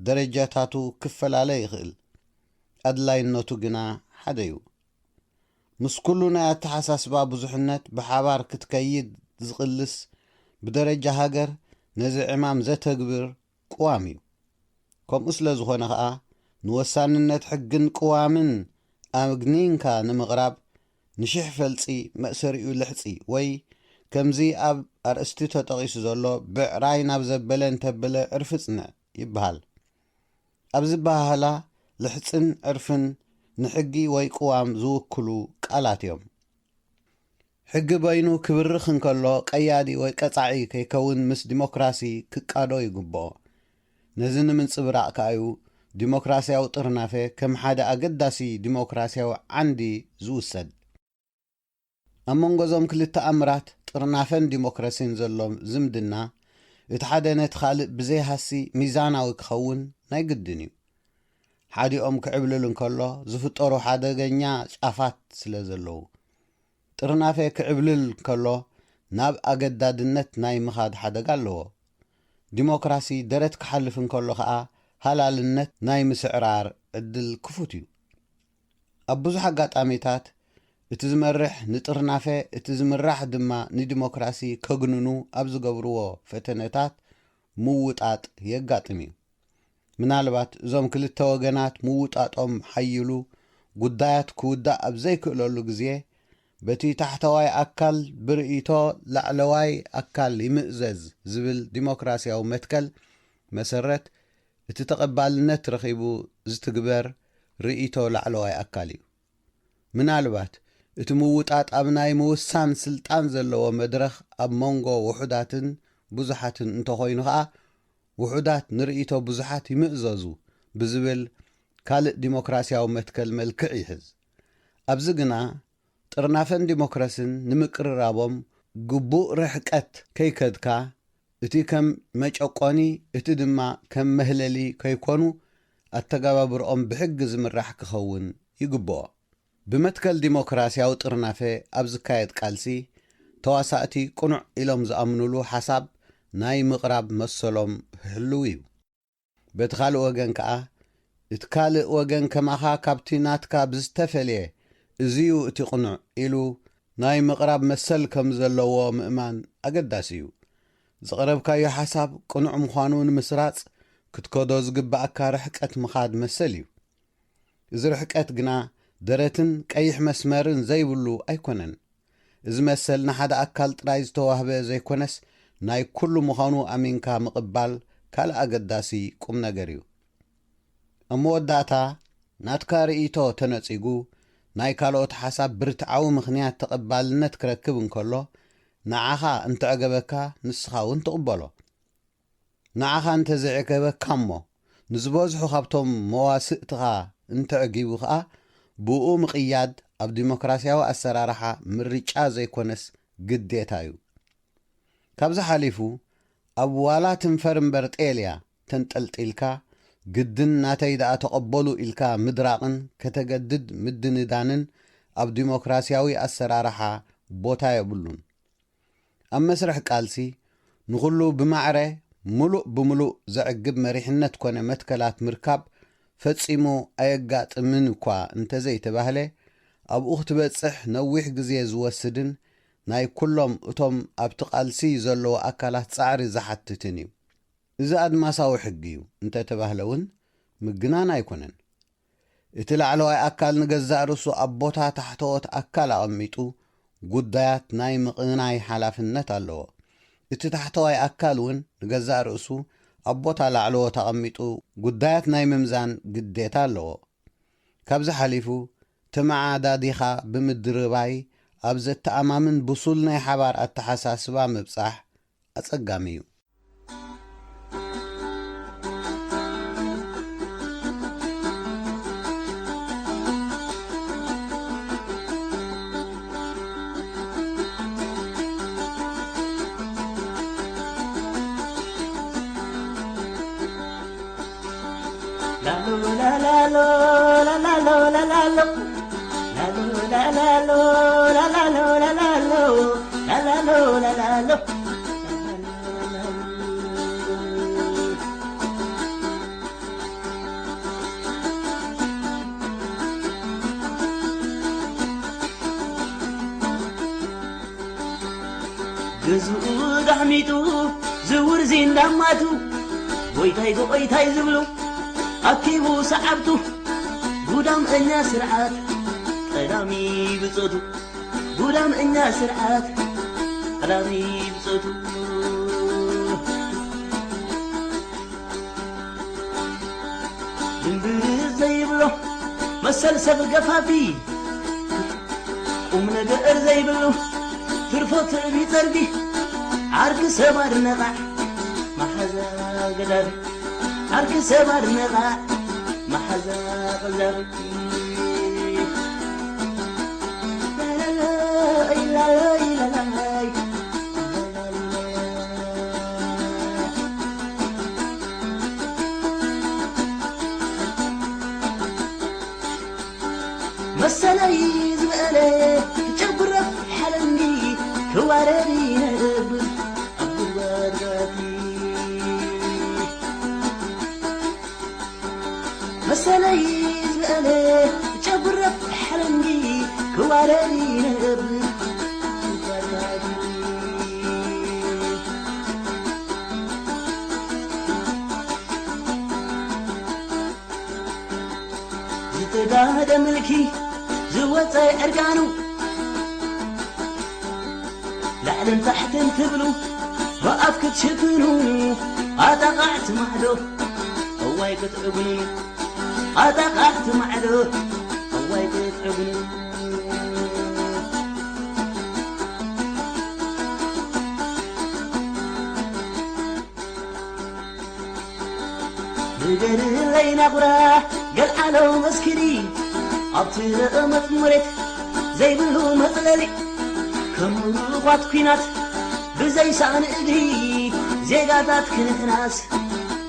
ደረጃታቱ ክፈላለ ይኽእል። ኣድላይነቱ ግና ሓደ እዩ። ምስ ኩሉ ናይ ኣተሓሳስባ ብዙሕነት ብሓባር ክትከይድ ዝቕልስ፣ ብደረጃ ሃገር ነዚ ዕማም ዘተግብር ቅዋም እዩ። ከምኡ ስለ ዝኾነ ኸኣ፣ ንወሳንነት ሕግን ቅዋምን ኣግኒንካ ንምቕራብ፣ ንሽሕ ፈልጺ መእሰሪኡ ልሕጺ ወይ ከምዚ ኣብ ኣርእስቲ ተጠቒሱ ዘሎ ብዕራይ ናብ ዘበለ እንተበለ ዕርፊ ጽንዕ ይበሃል። ኣብዚ ኣበሃህላ ልሕጽን ዕርፍን ንሕጊ ወይ ቅዋም ዝውክሉ ቃላት እዮም። ሕጊ በይኑ ክብርኽ እንከሎ ቀያዲ ወይ ቀጻዒ ከይከውን ምስ ዲሞክራሲ ክቃዶ ይግብኦ። ነዚ ንምንጽብራቕ ከኣዩ ዲሞክራስያዊ ጥርናፈ ከም ሓደ ኣገዳሲ ዲሞክራስያዊ ዓንዲ ዝውሰድ። ኣብ መንጎ እዞም ክልተ ኣምራት ጥርናፈን ዲሞክራሲን ዘሎ ዝምድና፣ እቲ ሓደ ነቲ ካልእ ብዘይሃሲ ሚዛናዊ ክኸውን ናይ ግድን እዩ። ሓዲኦም ክዕብልል እንከሎ ዝፍጠሩ ሓደገኛ ጫፋት ስለ ዘለዉ፣ ጥርናፈ ክዕብልል ከሎ ናብ ኣገዳድነት ናይ ምኻድ ሓደጋ ኣለዎ። ዲሞክራሲ ደረት ክሓልፍ እንከሎ ኸኣ ሃላልነት ናይ ምስዕራር ዕድል ክፉት እዩ። ኣብ ብዙሕ ኣጋጣሚታት እቲ ዝመርሕ ንጥርናፈ፣ እቲ ዝምራሕ ድማ ንዲሞክራሲ ከግንኑ ኣብ ዝገብርዎ ፈተነታት ምውጣጥ የጋጥም እዩ። ምናልባት እዞም ክልተ ወገናት ምውጣጦም ሓይሉ ጉዳያት ክውዳእ ኣብ ዘይክእለሉ ግዜ፣ በቲ ታሕተዋይ ኣካል ብርእይቶ ላዕለዋይ ኣካል ይምእዘዝ ዝብል ዲሞክራሲያዊ መትከል መሰረት፣ እቲ ተቐባልነት ረኺቡ ዝትግበር ርእይቶ ላዕለዋይ ኣካል እዩ። ምናልባት እቲ ምውጣጥ ኣብ ናይ ምውሳን ስልጣን ዘለዎ መድረኽ ኣብ መንጎ ውሑዳትን ብዙሓትን እንተኾይኑ ኸኣ፣ ውሑዳት ንርእይቶ ብዙሓት ይምእዘዙ ብዝብል ካልእ ዲሞክራሲያዊ መትከል መልክዕ ይሕዝ። ኣብዚ ግና ጥርናፈን ዲሞክራስን ንምቅርራቦም ግቡእ ርሕቀት ከይከድካ፣ እቲ ከም መጨቆኒ፣ እቲ ድማ ከም መህለሊ ከይኮኑ ኣተገባብርኦም ብሕጊ ዝምራሕ ክኸውን ይግብኦ። ብመትከል ዲሞክራሲያዊ ጥርናፈ ኣብ ዝካየድ ቃልሲ፣ ተዋሳእቲ ቅኑዕ ኢሎም ዝኣምኑሉ ሓሳብ ናይ ምቕራብ መሰሎም ህልው እዩ። በቲ ካልእ ወገን ከኣ፣ እቲ ካልእ ወገን ከማኻ ካብቲ ናትካ ብዝተፈልየ፣ "እዚ'ዩ እቲ ቅኑዕ" ኢሉ ናይ ምቕራብ መሰል ከም ዘለዎ ምእማን ኣገዳሲ እዩ። ዘቕረብካዮ ሓሳብ ቅኑዕ ምዃኑ ንምስራጽ ክትከዶ ዝግብኣካ ርሕቀት ምኻድ መሰል እዩ። እዚ ርሕቀት ግና ደረትን ቀይሕ መስመርን ዘይብሉ ኣይኮነን። እዚ መሰል ንሓደ ኣካል ጥራይ ዝተዋህበ ዘይኮነስ፣ ናይ ኩሉ ምዃኑ ኣሚንካ ምቕባል ካልእ ኣገዳሲ ቁም ነገር እዩ። ኣብ መወዳእታ፣ ናትካ ርእይቶ ተነጺጉ፣ ናይ ካልኦት ሓሳብ ብርትዓዊ ምኽንያት ተቐባልነት ክረክብ እንከሎ፣ ንዓኻ እንተዕገበካ፣ ንስኻ እውን ትቕበሎ። ንዓኻ እንተ ዘዕገበካ እሞ፣ ንዝበዝሑ ካብቶም መዋስእትኻ እንተዕጊቡ ኸኣ፣ ብኡ ምቕያድ ኣብ ዲሞክራሲያዊ ኣሰራርሓ ምርጫ ዘይኮነስ ግዴታ እዩ። ካብዚ ሓሊፉ፣ ኣብ ዋላ ትንፈር እምበር ጤል እያ ተንጠልጢልካ፣ ግድን ናተይ ደኣ ተቐበሉ ኢልካ ምድራቕን ከተገድድ ምድንዳንን ኣብ ዲሞክራሲያዊ ኣሰራርሓ ቦታ የብሉን። ኣብ መስርሕ ቃልሲ፣ ንኹሉ ብማዕረ፣ ምሉእ ብምሉእ ዘዕግብ መሪሕነት ኮነ መትከላት ምርካብ ፈጺሙ ኣየጋጥምን እኳ እንተዘይተባህለ፣ ኣብኡ ክትበጽሕ ነዊሕ ግዜ ዝወስድን ናይ ኩሎም እቶም ኣብቲ ቃልሲ ዘለዉ ኣካላት ጻዕሪ ዝሓትትን እዩ። እዚ ኣድማሳዊ ሕጊ እዩ እንተተባህለ እውን ምግናን ኣይኮነን። እቲ ላዕለዋይ ኣካል ንገዛእ ርእሱ ኣብ ቦታ ታሕተዎት ኣካል ኣቐሚጡ ጉዳያት ናይ ምቕናይ ሓላፍነት ኣለዎ። እቲ ታሕተዋይ ኣካል እውን ንገዛእ ርእሱ ኣብ ቦታ ላዕለዎት ኣቐሚጡ ጉዳያት ናይ ምምዛን ግዴታ ኣለዎ። ካብዚ ሓሊፉ፣ ተመዓዳዲኻ ብምድርባይ ኣብ ዘተኣማምን ብሱል ናይ ሓባር ኣተሓሳስባ ምብጻሕ ኣጸጋሚ እዩ። ገዝኡ ዳሕሚጡ ዝውርዚ እንዳማቱ፣ ጎይታይ ጎይታይ ዝብሉ ኣኪቡ ሰዓብቱ። ጉዳምኛ ስርዓት ቀዳሚ ብጾቱ፣ ጉዳምኛ ስርዓት ቀዳሚ ብጾቱ። ድንብር ዘይብሎ መሰል ሰብ ገፋፊ፣ ቁም ነገር ዘይብሉ ትርፎ ትዕቢ ጸርቢ። ዓርኪ ሰብ ኣድነቓዕ መሓዛ ገዳቢ፣ ዓርኪ ሰብ ኣድነቓዕ መሓዛ ቀዛቢ። ላላላይ፣ ላላላይ፣ ላላላይ። መሰለይ ዝበለ ጨጉረፍ ሓለንጊ ክዋረድ ይነብር ኣብ ጉድጓድ ባቲ። መሰለይ ዝበለ ጨጉረፍ ዝተጋህደ ምልኪ ዝወፀ እርጋኑ ላዕልን ታሕትን ትብሉ ብኣፍ ክትሽፍኑ ኣጣቓዕቲ ማዕዶ እዋይ ክትዕግኑ ኣጣቓዕቲ ማዕዶ እዋይ ክትዕግኑ ንገርለይ ናኹራ ገልዓሎ መስኪሪ ኣብቲ ረቐመት መሬት ዘይብሉ መጽለሊ ከም ሩኳት ኲናት ብዘይ ሳእኒ እግሪ ዜጋታት ክንሕናስ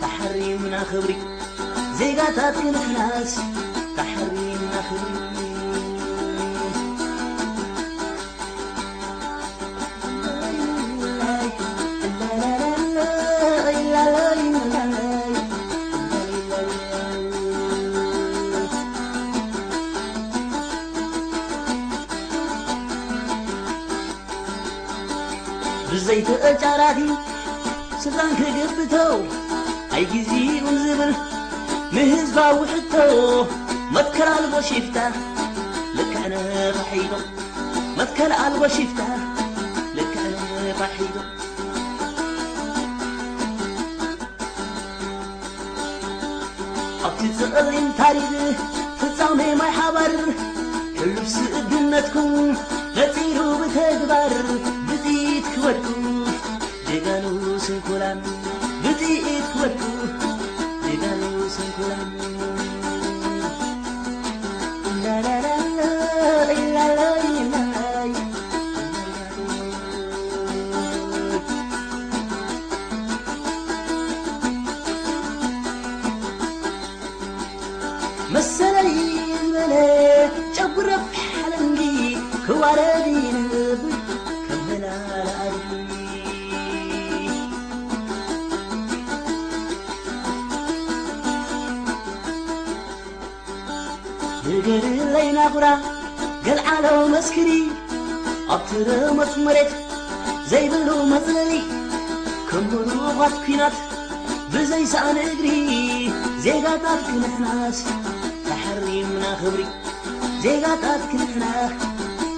ተሓሪምና ክብሪ ዜጋታት ክንሕናስ ተሓሪምና ክብሪ ብዘይተጫራሪ ስልጣን ክግብተው ኣይግዜኡን ዝብል ንህዝባዊ ሕቶ መትከል ኣልቦ ሽፍታ ልክዕ ነፋሒቶ መትከል ኣልቦ ሽፍታ ልክዕ ነፋሒቶ ኣብቲ ጸሊም ታሪኽ ፍጻሜ ማይ ሓባር ሕሉፍ ስእድነትኩም ነጺሩ ብተግባር ብጥይት ክወድቁ ጀጋኑ ስንኩላን ብጥይት ክወድቁ ጀጋኑ ስንኩላን መሰለይ ዝበለ ጨጉረፍ ሓለንጊ ክዋረድ ይነብር ከም ህላል ኣድጊ ንገርለይ ናኹራ ገልዓሎ መስክሪ ኣብቲ ረመጽ መሬት ዘይብሉ መጽለሊ ከም ብሩኻት ኲናት ብዘይ ሳእኒ እግሪ ዜጋታት ክንሕናስ ተሓሪምና ክብሪ ዜጋታት ክንሕናስ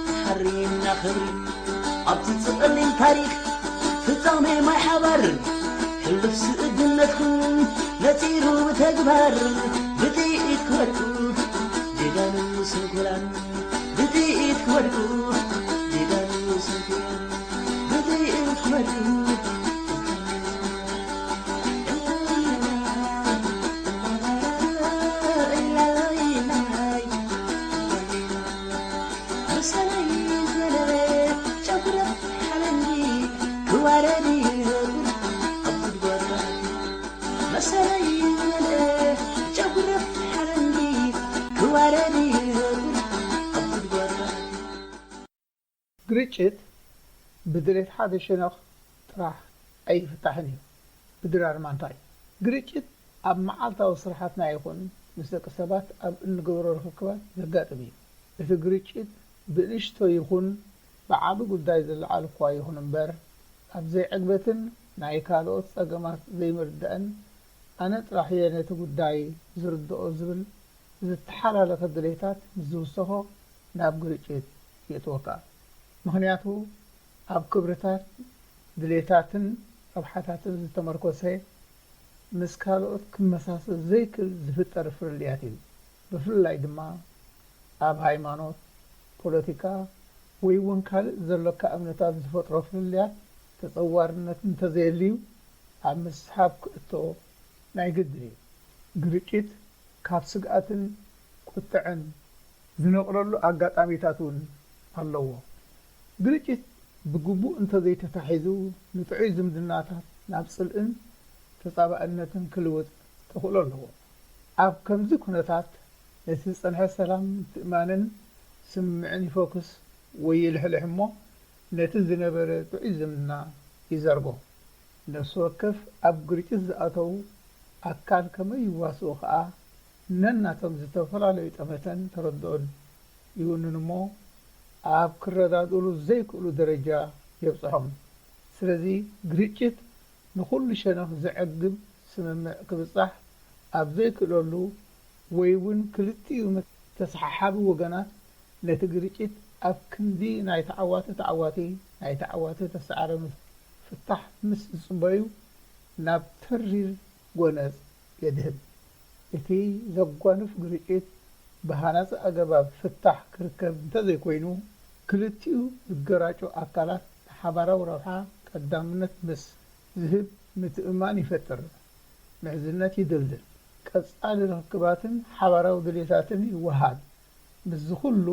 ተሓሪምና ክብሪ ኣብቲ ጸሊም ታሪኽ ፍጻሜ ማይ ሓባር ሕሉፍ ስእድነትኩም ነጺሩ ብተግባር ብጥይት ክወድቁ ጀጋኑ ስንኩላን ብጥይት ክወድቁ ጀጋኑ ስንኩላን ብጥይት ክወድቁ መሰለይ ዝበለ ጨጉረ ሓለንጊ ክዋረድ ይነብር ኣብ ጉድጓድ መሰለይ ዝበለ ጨጉረ ሓለንጊ ክዋረድ ይነብር ኣብ ጉድጓድ ግርጭት ብድሌት ሓደ ሸነኽ ጥራሕ ኣይፍታሕን እዩ። ብድራር ማንታይ? ግርጭት ኣብ መዓልታዊ ስራሓትና ይኹን ምስ ደቂ ሰባት ኣብ እንገብሮ ርኽክባት ዘጋጥም እዩ። እቲ ግርጭት ብንእሽቶ ይኹን ብዓቢ ጉዳይ ዝለዓል እኳ ይኹን እምበር፣ ኣብ ዘይዕግበትን ናይ ካልኦት ጸገማት ዘይምርዳእን ኣነ ጥራሕ እየ ነቲ ጉዳይ ዝርድኦ ዝብል ዝተሓላለኸ ድሌታት ምስ ዝውሰኾ ናብ ግርጭት የእትወካ። ምኽንያቱ ኣብ ክብርታት፣ ድሌታትን ረብሓታትን ዝተመርኮሰ ምስ ካልኦት ክመሳሰል ዘይክእል ዝፍጠር ፍልልያት እዩ። ብፍላይ ድማ ኣብ ሃይማኖት፣ ፖለቲካ ወይ እውን ካልእ ዘሎካ እምነታት ዝፈጥሮ ፍልልያት ተጸዋርነት እንተዘየልዩ ኣብ ምስሓብ ክእቶ ናይ ግድን እዩ። ግርጭት ካብ ስግኣትን ቁጥዐን ዝነቕለሉ ኣጋጣሚታት እውን ኣለዎ። ግርጭት ብግቡእ እንተዘይተታሒዙ ንጥዑይ ዝምድናታት ናብ ጽልእን ተጻባእነትን ክልውጥ ተኽእሎ ኣለዎ። ኣብ ከምዚ ኩነታት ነቲ ዝጸንሐ ሰላም ምትእማንን ስምምዕን ይፈኩስ ወይ ይልሕልሕ እሞ ነቲ ዝነበረ ጥዑይ ዝምድና ይዘርጎ። ነፍሲ ወከፍ ኣብ ግርጭት ዝኣተዉ ኣካል ከመይ ይዋስኡ ከኣ ነናቶም ዝተፈላለዩ ጠመተን ተረድኦን ይውንን እሞ ኣብ ክረዳድእሉ ዘይክእሉ ደረጃ የብጽሖም። ስለዚ ግርጭት ንኹሉ ሸነኽ ዘዕግብ ስምምዕ ክብጻሕ ኣብ ዘይክእለሉ ወይ እውን ክልቲኡ ተሰሓሓቢ ወገናት ነቲ ግርጭት ኣብ ክንዲ ናይ ተዓዋቲ ተዓዋቲ ናይ ተዓዋቲ ተሰዓረ ፍታሕ ምስ ዝጽበዩ ናብ ተሪር ጎነጽ የድህብ። እቲ ዘጓንፍ ግርጭት ብሃናጺ ኣገባብ ፍታሕ ክርከብ እንተዘይኮይኑ፣ ክልቲኡ ዝገራጮ ኣካላት ንሓባራዊ ረብሓ ቀዳምነት ምስ ዝህብ ምትእምማን ይፈጥር፣ ምሕዝነት ይድልድል፣ ቀጻሊ ርክባትን ሓባራዊ ድሌታትን ይወሃድ። ምስዚ ኩሉ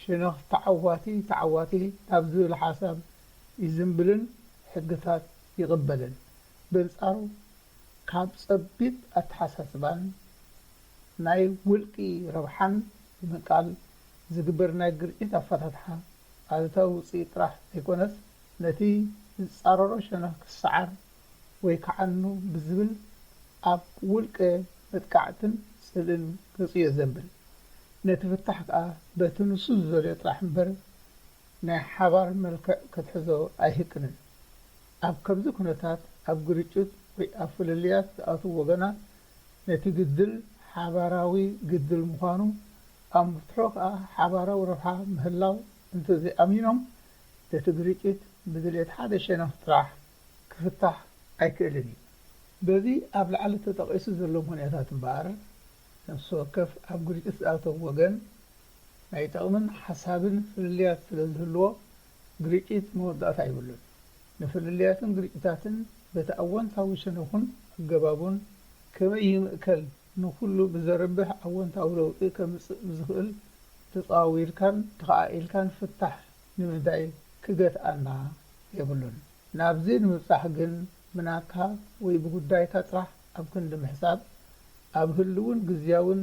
ሸነኽ ተዓዋቲ ተዓዋቲ ናብ ዝብል ሓሳብ ይዝንብልን ሕግታት ይቕበልን። በንጻሩ ካብ ጸቢብ ኣተሓሳስባን ናይ ውልቂ ረብሓን ብምንቃል ዝግበር ናይ ግርጭት ኣፈታትሓ ኣሉታዊ ውጽኢት ጥራሕ ዘይኮነስ ነቲ ዝጻረሮ ሸነኽ ክሰዓር ወይ ክዓኑ ብዝብል ኣብ ውልቀ መጥቃዕትን ጽልእን ገጹ የዘንብል። ነቲ ፍታሕ ከኣ በቲ ንሱ ዝደልዮ ጥራሕ እምበር ናይ ሓባር መልክዕ ክትሕዞ ኣይህቅንን። ኣብ ከምዚ ኩነታት ኣብ ግርጭት ወይ ኣብ ፍልልያት ዝኣትዉ ወገናት ነቲ ግድል ሓባራዊ ግድል ምዃኑ ኣብ ምፍትሑ ከኣ ሓባራዊ ረብሓ ምህላው እንተዘይኣሚኖም ነቲ ግርጭት ብድልየት ሓደ ሸነኽ ጥራሕ ክፍታሕ ኣይክእልን እዩ። በዚ ኣብ ላዕሊ ተጠቒሱ ዘሎ ምኽንያታት እምበኣር ነፍሲ ወከፍ ኣብ ግርጭት ዝኣተው ወገን ናይ ጠቕምን ሓሳብን ፍልልያት ስለ ዝህልዎ ግርጭት መወዳእታ የብሉን። ንፍልልያትን ግርጭታትን በቲ ኣወንታዊ ሸነኹን ኣገባቡን ከመይ ይምእከል ንኹሉ ብዘርብሕ ኣወንታዊ ለውጢ ከምጽእ ብዝኽእል ተጻዊርካን ተኸኣኢልካን ፍታሕ ንምንዳይ ክገትኣና የብሉን። ናብዚ ንምብጻሕ ግን ብናትካ ወይ ብጉዳይካ ጥራሕ ኣብ ክንዲ ምሕሳብ ኣብ ህልውን ግዝያውን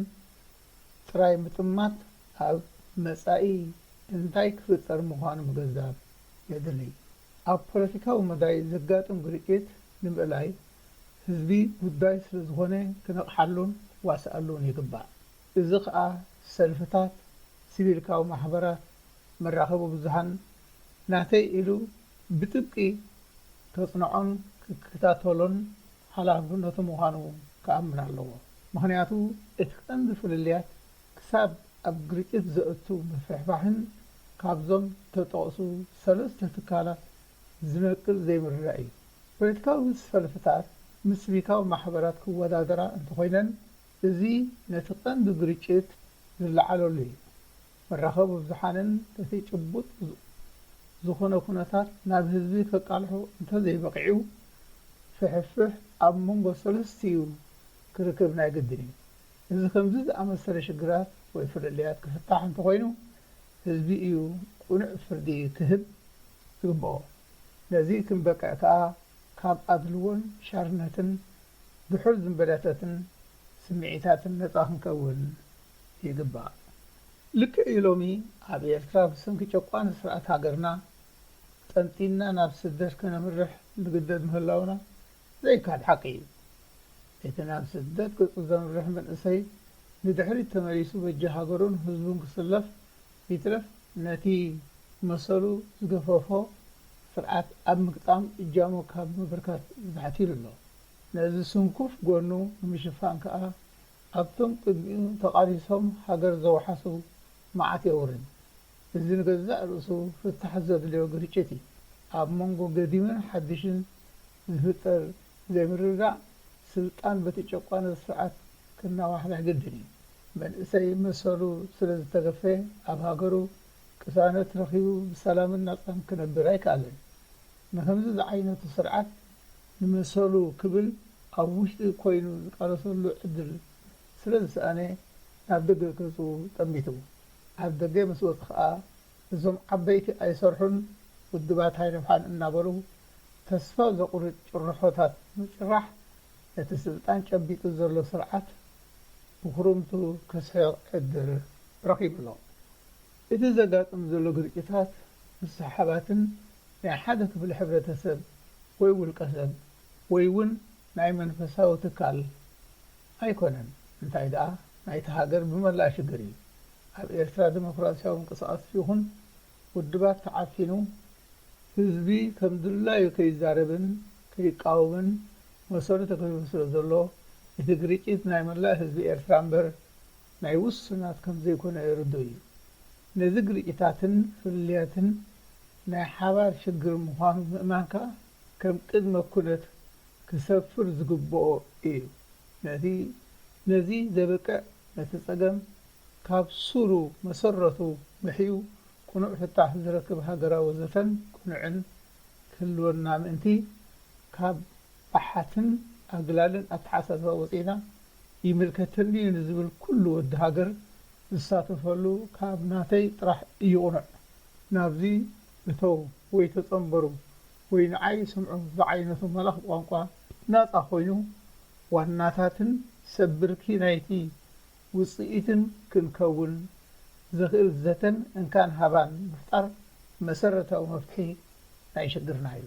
ጥራይ ምጥማት ኣብ መጻኢ እንታይ ክፍጠር ምዃኑ ምግንዛብ የድሊ። ኣብ ፖለቲካዊ መዳይ ዘጋጥም ግርጭት ንምእላይ ህዝቢ ጉዳይ ስለ ዝኾነ ክነቕሓሉን ክዋስኣሉን ይግባእ። እዚ ከኣ ሰልፍታት፣ ሲቪልካዊ ማሕበራት፣ መራኸቢ ብዙሃን ናተይ ኢሉ ብጥብቂ ከጽንዖን ክከታተሎን ሓላፍነቱ ምዃኑ ክኣምን ኣለዎ። ምኽንያቱ እቲ ቀንዲ ፍልልያት ክሳብ ኣብ ግርጭት ዘእቱ ምፍሕፋሕን ካብዞም ዝተጠቕሱ ሰለስተ ትካላት ዝነቅል ዘይምርዳእ እዩ። ፖለቲካዊ ሰልፍታት ምስ ሲቪካዊ ማሕበራት ክወዳደራ እንተኾይነን እዚ ነቲ ቀንዲ ግርጭት ዝለዓለሉ እዩ። መራኸቢ ብዙሓንን ነቲ ጭቡጥ ዝኾነ ኩነታት ናብ ህዝቢ ከቃልሑ እንተዘይበቒዑ ፍሕፍሕ ኣብ መንጎ ሰለስቲኡ ክርክብ ናይ ግድን እዩ። እዚ ከምዚ ዝኣመሰለ ሽግራት ወይ ፍልልያት ክፍታሕ እንተኾይኑ ህዝቢ እዩ ቅኑዕ ፍርዲ ክህብ ዝግብኦ። ነዚ ክንበቅዕ ከኣ ካብ ኣድልዎን ሻርነትን ድሑር ዝንበለተትን ስምዒታትን ነጻ ክንከውን ይግባእ። ልክዕ እዩ ሎሚ ኣብ ኤርትራ ብሰንኪ ጨቋኒ ስርዓት ሃገርና ጠንጢንና ናብ ስደት ከነምርሕ ንግደድ ምህላውና ዘይከሓድ ሓቂ እዩ። እቲ ናብ ስደት ገጹ ዘምርሕ መንእሰይ ንድሕሪት ተመሊሱ በጃ ሃገሩን ህዝቡን ክስለፍ ይትረፍ ነቲ መሰሉ ዝገፈፎ ስርዓት ኣብ ምግጣም እጃሙ ካብ ምብርካት ዝሕቲሉ ኣሎ። ነዚ ስንኩፍ ጎኑ ንምሽፋን ከኣ ኣብቶም ቅድሚኡ ተቓሊሶም ሃገር ዘውሓሱ መዓት የውርድ። እዚ ንገዛእ ርእሱ ፍታሕ ዘድልዮ ግርጭት እዩ። ኣብ መንጎ ገዲምን ሓድሽን ዝፍጠር ዘይምርድዳእ ስልጣን በቲ ጨቋኒ ስርዓት ክናዋሕላሕ ግድን እዩ። መንእሰይ መሰሉ ስለ ዝተገፈ ኣብ ሃገሩ ቅሳነት ረኺቡ ብሰላምን ናጻን ክነብር ኣይከኣለን። ንኸምዚ ዝዓይነቱ ስርዓት ንመሰሉ ክብል ኣብ ውሽጢ ኮይኑ ዝቃለሰሉ ዕድል ስለ ዝሰኣነ ናብ ደገ ገጹ ጠሚቱ። ኣብ ደገ ምስ ወጸ ኸኣ እዞም ዓበይቲ ኣይሰርሑን ውድባት ኣይረብሓን እናበሉ ተስፋ ዘቑርጥ ጭርሖታት ምጭራሕ ነቲ ስልጣን ጨቢጡ ዘሎ ስርዓት ብኹርምቱ ክስሕቕ ዕድል ረኺቡ ኣሎ። እቲ ዘጋጥም ዘሎ ግርጭታት ምስሕሓባትን ናይ ሓደ ክፍሊ ሕብረተሰብ ወይ ውልቀ ሰብ ወይ እውን ናይ መንፈሳዊ ትካል ኣይኮነን፣ እንታይ ደኣ ናይታ ሃገር ብመላኣ ሽግር እዩ። ኣብ ኤርትራ ዲሞክራስያዊ ምንቅስቓስ ይኹን ውድባት ተዓፊኑ ህዝቢ ከም ድላዩ ከይዛረብን ከይቃወምን መሰሉ ተገፊፉ ስለ ዘሎ፣ እቲ ግርጭት ናይ መላእ ህዝቢ ኤርትራ እምበር ናይ ውሱናት ከም ዘይኮነ ርዱእ እዩ። ነዚ ግርጭታትን ፍልልያትን ናይ ሓባር ሽግር ምዃኑ ምእማን ከኣ ከም ቅድመ ኩነት ክሰፍር ዝግብኦ እዩ። ነቲ ነዚ ዘብቅዕ፣ ነቲ ጸገም ካብ ሱሩ መሰረቱ ምሕዩ ቅኑዕ ፍታሕ ዝረክብ ሃገራዊ ዘተን ቅኑዕን ክህልወና ምእንቲ፣ ካብ ኣሓትን ኣግላልን ኣተሓሳስባ ወጺእና፣ ይምልከተኒ እዩ ንዝብል ኩሉ ወዲ ሃገር ዝሳተፈሉ ካብ ናተይ ጥራሕ እዩ ቅኑዕ። ናብዚ እተው ወይ ተጸንበሩ ወይ ንዓይ ስምዑ ዝዓይነቱ መላኺ ቋንቋ ናጻ ኮይኑ፣ ዋናታትን ሰብ ብርኪ ናይቲ ውጽኢትን ክንከውን ዘኽእል ዘተን እንካን ሃባን ምፍጣር መሰረታዊ መፍትሒ ናይ ሽግርና እዩ።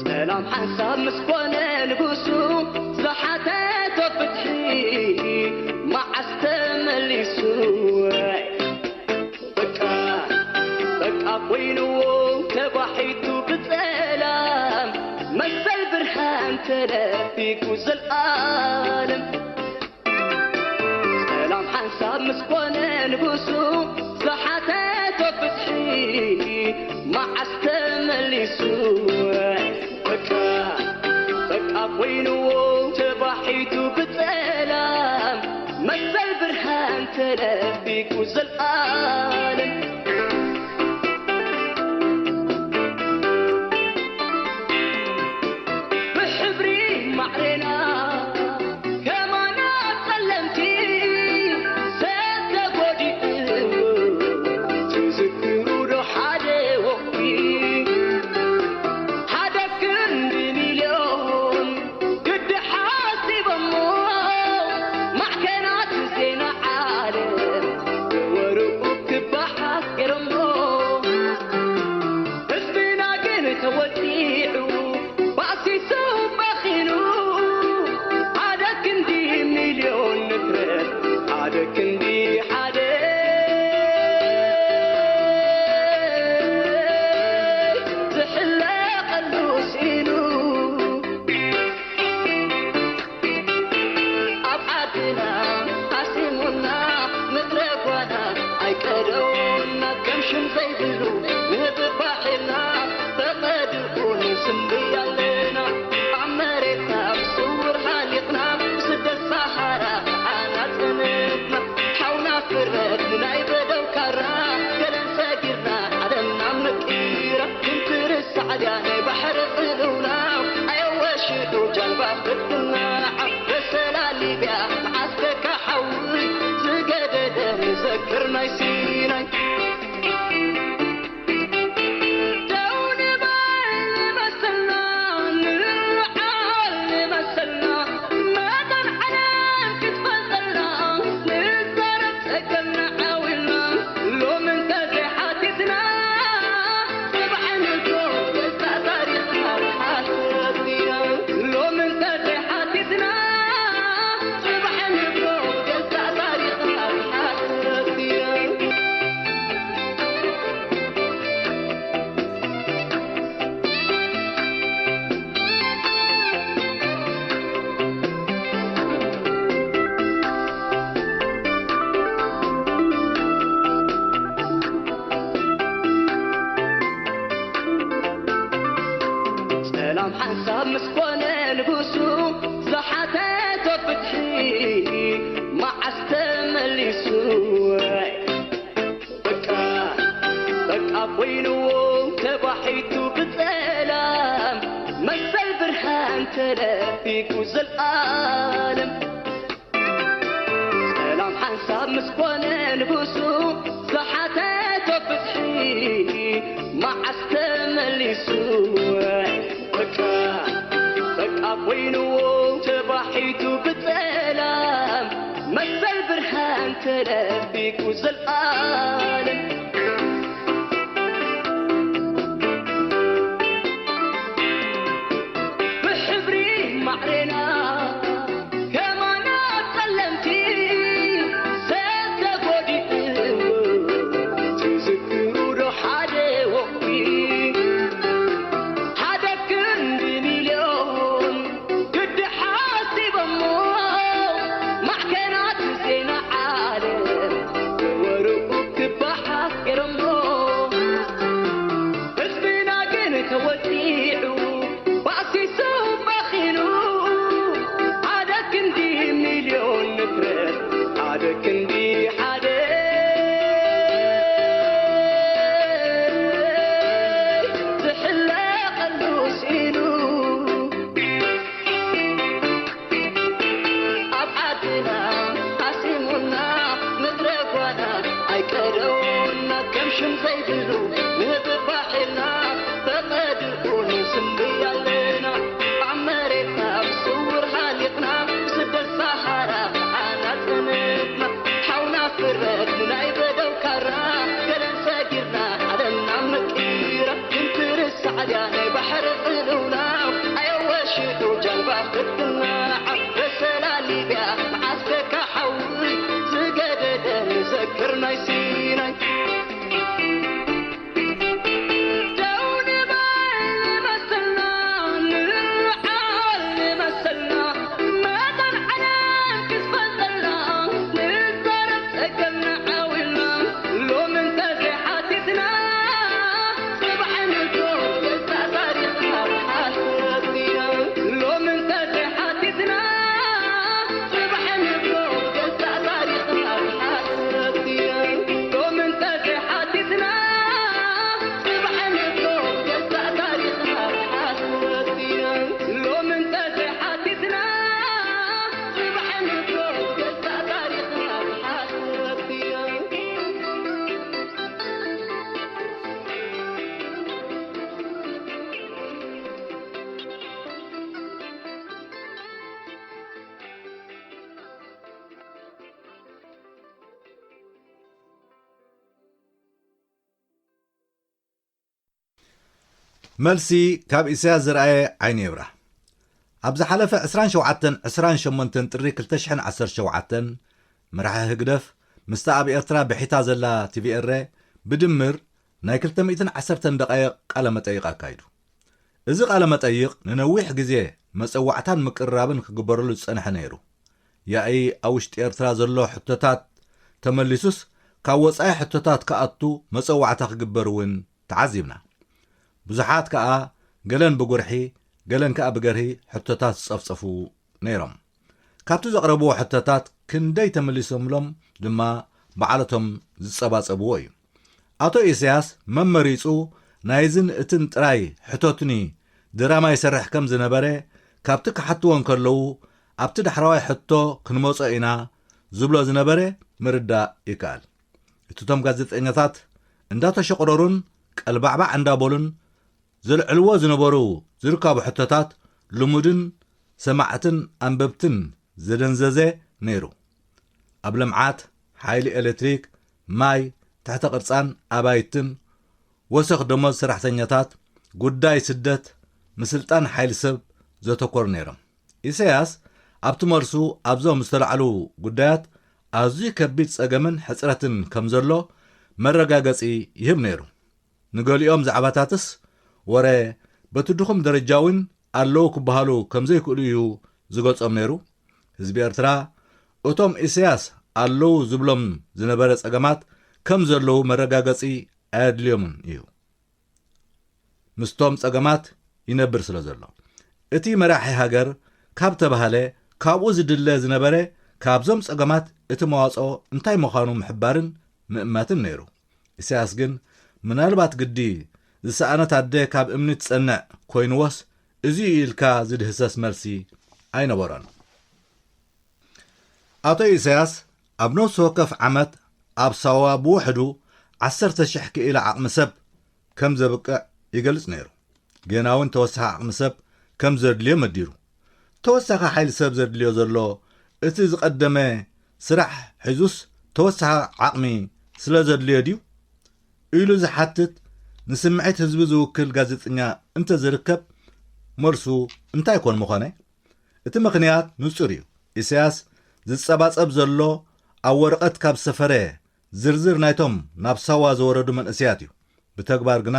ሰላም ሓንሳብ ምስ ኮነ ንጉሱ፣ ዝሓተቶ ፍትሒ መዓስ ተመሊሱ? በቃ፣ በቃ ኮይንዎ ተባሒቱ ብጸላም፣ መሰል ብርሃን ተደፊቁ ዘልኣለም። ሰላም ሓንሳብ ምስ ኮነ ንጉሱ፣ ዝሓተቶ ፍትሒ መዓስ ተመሊሱ? በቃ፣ በቃ ኮይንዎ ተባሒቱ ብጸላም፣ መሰል ብርሃን ተደፊቁ ዘልኣለም። ብሕብሪ ማዕሬና ከማና ጸለምቲ፣ ሰብ ተጎዲኡ ትዝክሩ ዶ ሓደ ወቕቲ? ሓደ ክንዲ ሚልዮን ግዲ ሓሲቦሞ፣ ማዕከናት ዜና ዓለም ወርኡ ክበሓት ገይሮሞ። ህዝብና ግን ተወዲዑ፣ ባእሲሱ በኺኑ፣ ሓደ ክንዲ ሚልዮን ንፍረት፣ ሓደ ክንዲ ሓደ ዝሕለቐሉ ስኢኑ። ኣብ ዓድና ኣሲሙና፣ ምድረ ጓና ኣይቀደውና፣ ከም ሽም ዘይብሉ ንህቢ ባሕርና ተቐድኡ ንስንብይ ኣለና። ኣብ መሬትና ብስውር ሃሊቕና፣ ብስደት ሰሃራ ዓና ጸኒሕና፣ ሓውና ፍረድ ንናይ በደው ካራ፣ ገለን ሰጊርና ዓለምና ምቂራ፣ ክንትርሳዕ ድያ ናይ ባሕሪ ቅልውላው፣ ኣየወ ሽዑ ጃልባ ክትናዓብ፣ በሰላ ሊብያ መዓስ ተካሓውይ፣ ዝገደደ ንዘክር ናይ ሲናይ። ደው ንበል መሰልና፣ ንልዓል መሰልና፣ መጠን ዓለም ክትፈልጠልና፣ ንዛረብ ጸገምና ዓው ኢልና፣ ሎሚ እንተዘይሓቲትና፣ ጽባሕ ንግሆ ገጻ ታሪኽና ሓስረት እያ። ሎሚ እንተዘይሓቲትና፣ ጽባሕ ንግሆ ገጻ ታሪኽና ሓስረት እያ። ሰላም ሓንሳብ ምስ ኮነ ንጉሱ፣ ዝሓተቶ ፍትሒ መዓስ ተመሊሱ? በቃ፣ በቃ ኮይንዎ ተባሒቱ ብጸላም፣ መሰል ብርሃን ተደፊቁ ዘልኣለም። ሰላም ሓንሳብ ምስ ኮነ ንጉሱ፣ ዝሓተቶ ፍትሒ መዓስ ተመሊሱ? በቃ፣ በቃ ኮይንዎ ተባሒቱ ብጸ- ተደቢቁ ዘልኣለም ብሕብሪ ማዕሬና ከማና ጸለምቲ ሰብ ተጎዲኡ ትዝክሩ ዶ ሓደ ወቕቲ ሓደ ክንዲ ሚልዮን ግዲ ሓሲቦሞ ማዕከናት ዜና ዓለም ወርኡ ክበሓት ገይሮሞ ህዝብና ግን ተወዲዑ ባእሲሱ በኺኑ ሓደ ክንዲ ሚልዮን ንፍረት ሓደ ክንዲ ሓደ ዝሕለቐሉ ስኢኑ ኣብ ዓድና ኣሲሙና ምድረ ጓና ኣይቀደውና ከም ሽም ዘይብሉ ንህብባሕ ኢልና ተቐድኡ ንስንብይ ኣለና ኣብ መሬትና ብስውር ሃሊቕና ብስደት ሰሃራ ዓና ጸንትና ሓውና ፍረት ናይ በደው ካራ ገለን ሰጊርና ዓለምና ምቂራ ክንትርሳዕ ድያ ናይ ባሕሪ ቅልውላው ኣየወሽዑ ጃልባ ክትናዓብ በሰላ ሊብያ መዓስ ደካ ሓዊ ዝገደደ ንዘክር ናይ ሲናይ ደው ንበል መሰልና ንዓል መሰልና መጠን ዓለም ክስፈን ዘላ ንዛረብ ጸገምና ዓው ኢልና ሎሚ እንተዘይሓቲትና ጽባሕ ንግሆ ገዛእ ታሪኽና ብሓሶት ኢና ሎሚ እንተዘይሓቲትና ጽባሕ ንግሆ ገዛእ ታሪኽና ብሓሶት ኢና ሎሚ እንተዘይሓቲትና ጽባሕ ንግሆ ገዛእ ታሪኽና ብሓሶት ኢና ሎሚ እንተዘይሓቲትና ጽባሕ ንግሆ ገዛእ ታሪኽና ብሓሶት ኢና መልሲ ካብ ኢሳያስ ዝረኣየ ዓይኒ ይብራህ። ኣብ ዝሓለፈ ዕስራን ሸውዓተን ዕስራን ሸሞንተን ጥሪ ክልተ ሽሕን ዓሰርተ ሸውዓተን መራሒ ህግደፍ ምስታ ኣብ ኤርትራ ብሒታ ዘላ ቲቪ ኤረ ብድምር ናይ ክልተ ሚእትን ዓሰርተን ደቓይቕ ቃለ መጠይቕ ኣካይዱ። እዚ ቃለ መጠይቕ ንነዊሕ ግዜ መጸዋዕታን ምቅርራብን ክግበረሉ ዝጸንሐ ነይሩ። ያኢ ኣብ ውሽጢ ኤርትራ ዘሎ ሕቶታት ተመሊሱስ ካብ ወጻኢ ሕቶታት ክኣቱ መጸዋዕታ ክግበር እውን ተዓዚብና። ብዙሓት ከኣ ገለን ብጉርሒ ገለን ከኣ ብገርሂ ሕቶታት ዝጸፍጸፉ ነይሮም። ካብቲ ዘቕረብዎ ሕቶታት ክንደይ ተመሊሶምሎም ድማ ባዕለቶም ዝጸባጸብዎ እዩ። ኣቶ ኢሳያስ መመሪጹ ናይዝን እትን ጥራይ ሕቶትኒ ድራማ ይሰርሕ ከም ዝነበረ ካብቲ ክሓትዎ እንከለዉ ኣብቲ ዳሕረዋይ ሕቶ ክንመጾ ኢና ዝብሎ ዝነበረ ምርዳእ ይከኣል። እቲ እቶም ጋዜጠኛታት እንዳተሸቕረሩን ቀልባዕባዕ እንዳበሉን ዘልዕልዎ ዝነበሩ ዝርካቡ ሕቶታት ልሙድን ሰማዕትን ኣንበብትን ዘደንዘዘ ነይሩ። ኣብ ልምዓት፣ ሓይሊ ኤሌክትሪክ፣ ማይ፣ ትሕተ ቅርጻን ኣባይትን፣ ወሰኽ ደሞዝ ሰራሕተኛታት፣ ጉዳይ ስደት፣ ምስልጣን ሓይሊ ሰብ ዘተኮሩ ነይሮም። ኢሳያስ ኣብቲ መልሱ ኣብዞም ዝተላዕሉ ጉዳያት ኣዝዩ ከቢድ ጸገምን ሕጽረትን ከም ዘሎ መረጋገጺ ይህብ ነይሩ። ንገሊኦም ዛዕባታትስ ወረ በቲ ድኹም ደረጃ እውን ኣለዉ ክበሃሉ ከም ዘይክእሉ እዩ ዝገልጾም ነይሩ። ህዝቢ ኤርትራ እቶም ኢሳያስ ኣለዉ ዝብሎም ዝነበረ ጸገማት ከም ዘለዉ መረጋገጺ ኣየድልዮምን እዩ። ምስቶም ጸገማት ይነብር ስለ ዘሎ። እቲ መራሒ ሃገር ካብ ተባህለ ካብኡ ዝድለ ዝነበረ ካብዞም ጸገማት እቲ መዋጽኦ እንታይ ምዃኑ ምሕባርን ምእማትን ነይሩ። ኢሳያስ ግን ምናልባት ግዲ ዝሰኣነት ኣደ ካብ እምኒ ትጸንዕ ኮይንዎስ እዚ እዩ ኢልካ ዝድህሰስ መልሲ ኣይነበሮን። ኣቶ ኢሳያስ ኣብ ነፍሲ ወከፍ ዓመት ኣብ ሳዋ ብውሕዱ ዓሰርተ ሽሕ ክኢላ ዓቕሚ ሰብ ከም ዘብቅዕ ይገልጽ ነይሩ። ጌና እውን ተወሳኺ ዓቕሚ ሰብ ከም ዘድልዮ መዲሩ። ተወሳኺ ሓይሊ ሰብ ዘድልዮ ዘሎ እቲ ዝቐደመ ስራሕ ሒዙስ ተወሳኺ ዓቕሚ ስለ ዘድልዮ ድዩ? ኢሉ ዝሓትት ንስምዒት ህዝቢ ዝውክል ጋዜጠኛ እንተ ዝርከብ፣ መልሱ እንታይ ኮን ምኾነ? እቲ ምኽንያት ንጹር እዩ። ኢሳያስ ዝጸባጸብ ዘሎ ኣብ ወረቐት ካብ ሰፈረ ዝርዝር ናይቶም ናብ ሳዋ ዝወረዱ መንእሰያት እዩ። ብተግባር ግና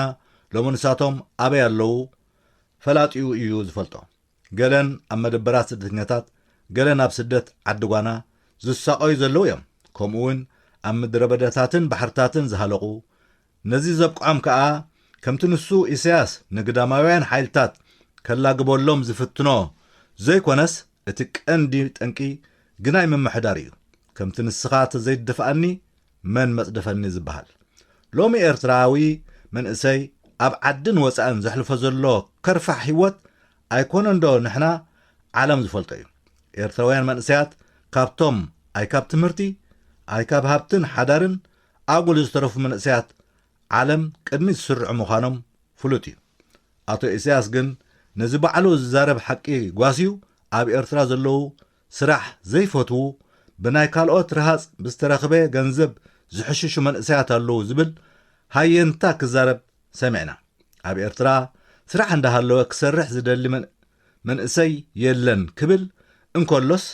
ሎሚ ንሳቶም ኣበይ ኣለዉ ፈላጢኡ እዩ ዝፈልጦ። ገለን ኣብ መደበራት ስደተኛታት፣ ገለን ኣብ ስደት ዓዲ ጓና ዝሳቐዩ ዘለዉ እዮም። ከምኡ እውን ኣብ ምድረ በዳታትን ባሕርታትን ዝሃለቑ። ነዚ ዘብቅዖም ከኣ ከምቲ ንሱ ኢሳያስ ንግዳማውያን ሓይልታት ከላግበሎም ዝፍትኖ ዘይኮነስ፣ እቲ ቀንዲ ጠንቂ ግናይ ምምሕዳር እዩ። ከምቲ ንስኻ ተዘይትደፍኣኒ መን መጽደፈኒ ዝበሃል። ሎሚ ኤርትራዊ መንእሰይ ኣብ ዓድን ወጻእን ዘሕልፎ ዘሎ ከርፋሕ ህይወት ኣይኮነንዶ ንሕና ዓለም ዝፈልጦ እዩ። ኤርትራውያን መንእሰያት ካብቶም ኣይ ካብ ትምህርቲ፣ ኣይ ካብ ሃብትን ሓዳርን ኣጉል ዝተረፉ መንእሰያት ዓለም ቅድሚ ዝስርዑ ምዃኖም ፍሉጥ እዩ። ኣቶ ኢሳያስ ግን ነዚ ባዕሉ ዝዛረብ ሓቂ ጓስዩ ኣብ ኤርትራ ዘለዉ ስራሕ ዘይፈትዉ፣ ብናይ ካልኦት ረሃጽ ብዝተረኽበ ገንዘብ ዝሕሽሹ መንእሰያት ኣለዉ ዝብል ሃየንታ ክዛረብ ሰሚዕና። ኣብ ኤርትራ ስራሕ እንዳሃለወ ክሰርሕ ዝደሊ መን-፣ መንእሰይ የለን ክብል እንከሎስ፣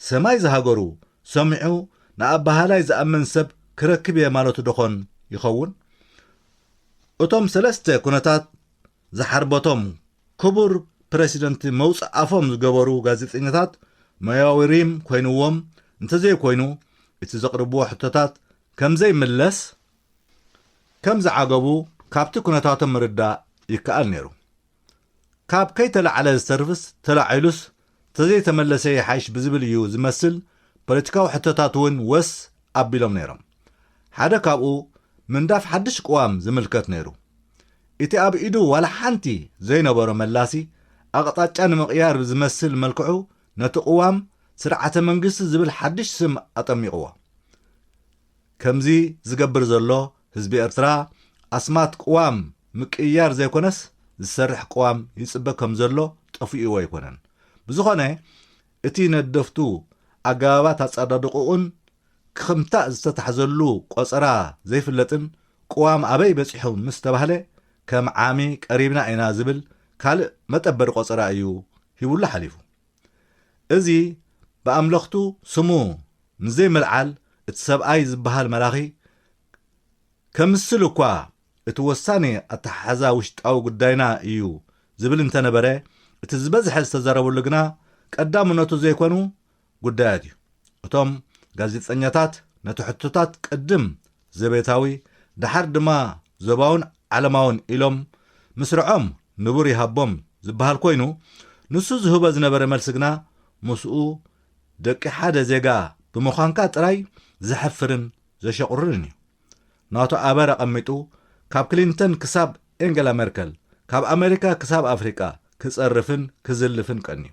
ሰማይ ዝሃገሩ ሰሚዑ ንኣባሃላይ ዝኣምን ሰብ ክረክብ እየ ማለቱ ዶኾን ይኸውን? እቶም ሰለስተ ኩነታት ዝሓርበቶም ክቡር ፕረሲደንት መውጽእ ኣፎም ዝገበሩ ጋዜጠኛታት ሞያዊ ሪም ኮይንዎም እንተዘይኮይኑ፣ እቲ ዘቕርብዎ ሕቶታት ከም ዘይምለስ ከም ዝዓገቡ ካብቲ ኩነታቶም ምርዳእ ይከኣል ነይሩ። ካብ ከይተላዕለ ዝተርፍስ ተላዒሉስ ተዘይተመለሰ ይሓይሽ ብዝብል እዩ ዝመስል ፖለቲካዊ ሕቶታት እውን ወስ ኣቢሎም ነይሮም። ሓደ ካብኡ ምንዳፍ ሓድሽ ቅዋም ዝምልከት ነይሩ። እቲ ኣብ ኢዱ ዋላ ሓንቲ ዘይነበሮ መላሲ ኣቕጣጫ ንምቕያር ብዝመስል መልክዑ ነቲ ቅዋም ስርዓተ መንግስቲ ዝብል ሓድሽ ስም ኣጠሚቕዎ። ከምዚ ዝገብር ዘሎ ህዝቢ ኤርትራ ኣስማት ቅዋም ምቅይያር ዘይኮነስ ዝሰርሕ ቅዋም ይጽበ ከም ዘሎ ጠፊእዎ ኣይኮነን። ብዝኾነ እቲ ነደፍቱ ኣገባባት ኣጸዳድቕኡን ክኽምታእ ዝተታሕዘሉ ቆጸራ ዘይፍለጥን ቅዋም ኣበይ በጺሑ ምስ ተባህለ ከም ዓሚ ቀሪብና ኢና ዝብል ካልእ መጠበሪ ቆጸራ እዩ ሂቡሉ ሓሊፉ። እዚ ብኣምለኽቱ ስሙ ንዘይምልዓል እቲ ሰብኣይ ዝበሃል መራኺ ከምስል እኳ እቲ ወሳኒ ኣተሓሕዛ ውሽጣዊ ጉዳይና እዩ ዝብል እንተነበረ፣ እቲ ዝበዝሐ ዝተዛረበሉ ግና ቀዳምነቱ ዘይኮኑ ጉዳያት እዩ። እቶም ጋዜጠኛታት ነቲ ሕቶታት ቅድም ዘቤታዊ፣ ደሓር ድማ ዞባውን ዓለማውን ኢሎም ምስርዖም ንቡር ይሃቦም ዝበሃል ኮይኑ፣ ንሱ ዝህቦ ዝነበረ መልሲ ግና ምስኡ ደቂ ሓደ ዜጋ ብምዃንካ ጥራይ ዘሕፍርን ዘሸቑርርን እዩ። ናቱ ኣበር ኣቐሚጡ ካብ ክሊንተን ክሳብ ኤንገላ ሜርከል፣ ካብ ኣሜሪካ ክሳብ ኣፍሪቃ ክጸርፍን ክዝልፍን ቀንዩ።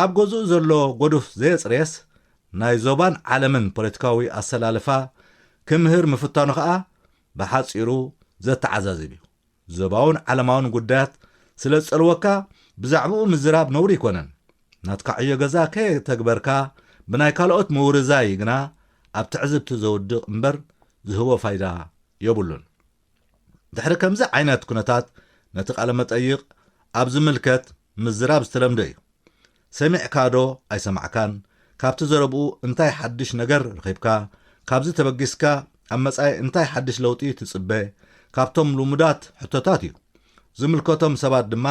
ኣብ ገዝኡ ዘሎ ጎዱፍ ዘየጽረየስ ናይ ዞባን ዓለምን ፖለቲካዊ ኣሰላልፋ ክምህር ምፍታኑ ከኣ ብሓጺሩ ዘተዓዛዝብ እዩ። ዞባውን ዓለማውን ጉዳያት ስለ ዝጸልወካ ብዛዕባኡ ምዝራብ ነውሪ ኣይኮነን። ናትካ ዕዮ ገዛ ከየተግበርካ ብናይ ካልኦት ምውርዛይ ግና ኣብ ትዕዝብቲ ዘውድቕ እምበር ዝህቦ ፋይዳ የብሉን። ድሕሪ ከምዚ ዓይነት ኩነታት ነቲ ቃለ መጠይቕ ኣብ ዝምልከት ምዝራብ ዝተለምደ እዩ። ሰሚዕካ ዶ ኣይሰማዕካን፣ ካብቲ ዘረብኡ እንታይ ሓድሽ ነገር ረኺብካ፣ ካብዚ ተበጊስካ ኣብ መጻኢ እንታይ ሓድሽ ለውጢ ትጽበ፣ ካብቶም ልሙዳት ሕቶታት እዩ። ዝምልከቶም ሰባት ድማ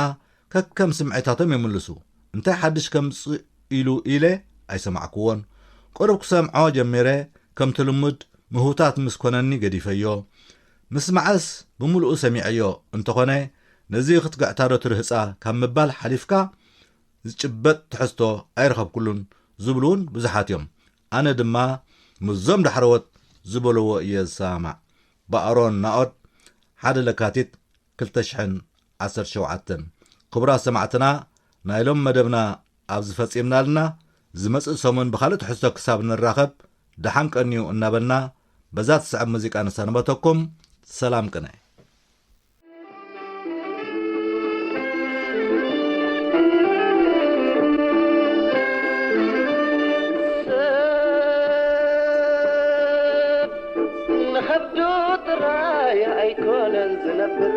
ከከም ስምዒታቶም ይምልሱ። እንታይ ሓድሽ ከምጽእ ኢሉ ኢለ ኣይሰማዕክዎን። ቁሩብ ክሰምዖ ጀሚረ፣ ከምቲ ልሙድ ምህውታት ምስ ኮነኒ ገዲፈዮ። ምስማዕስ ብምሉኡ ሰሚዐዮ እንተኾነ፣ ነዚ ክትግዕታ ዶ ትርህጻ ካብ ምባል ሓሊፍካ ዝጭበጥ ትሕዝቶ ኣይረኸብኩሉን ዝብሉ እውን ብዙሓት እዮም። ኣነ ድማ ምስዞም ዳሕረዎት ዝበልዎ እየ ዝሰማማዕ። ብኣሮን ናኦድ፣ ሓደ ለካቲት ክልተ ሽሕን ዓሰርተ ሸውዓተን። ክቡራት ሰማዕትና፣ ናይ ሎም መደብና ኣብዚ ፈጺምና ኣለና። ዝመጽእ ሰሙን ብኻልእ ትሕዝቶ ክሳብ ንራኸብ ደሓን ቀንዩ እናበልና፣ በዛ ትስዕብ ሙዚቃ ንሰናበተኩም። ሰላም ቅነ። ከብዱ ጥራይ ኣይኮነን ዝነብር፣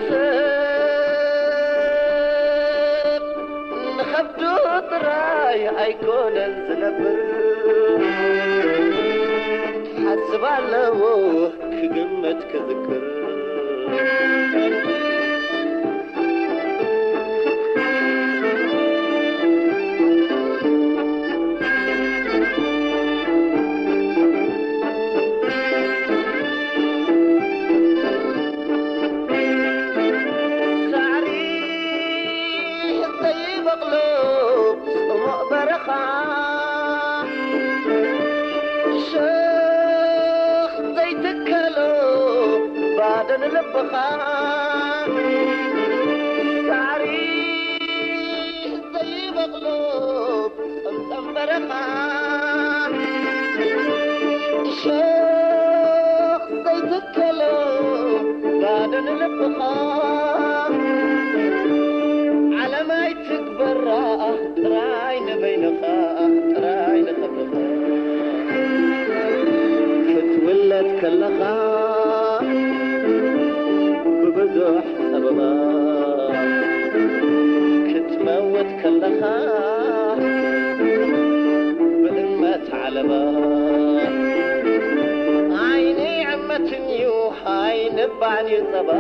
ሰብ ንኸብዱ ጥራይ ኣይኮነን ዝነብር። ሓስብ ኣለዎ ክግምት ክዝክር። ሳዕሪ ዘይበቕሎ ጽሙቕ በረኻ፣ ሸኽ ዘይትከሎ ባዶ ንልብኻ። ሳዕሪ ዘይበቕሎ ጸምጸም በረኻ፣ ሸኽ ዘይትከሎ ባዶ ንልብኻ። ዓለም ኣይትግበራ ጥራይ ንበይንኻ፣ ጥራይ ንኸብርኻ። ክትውለድ ከለኻ ብብዙሕ ጸበባ፣ ክትመውት ከለኻ ብእመት ዓለባ። ዓይኒ ዕመትን እዩ፣ ኣይንባዕን እዩ ጸባ፣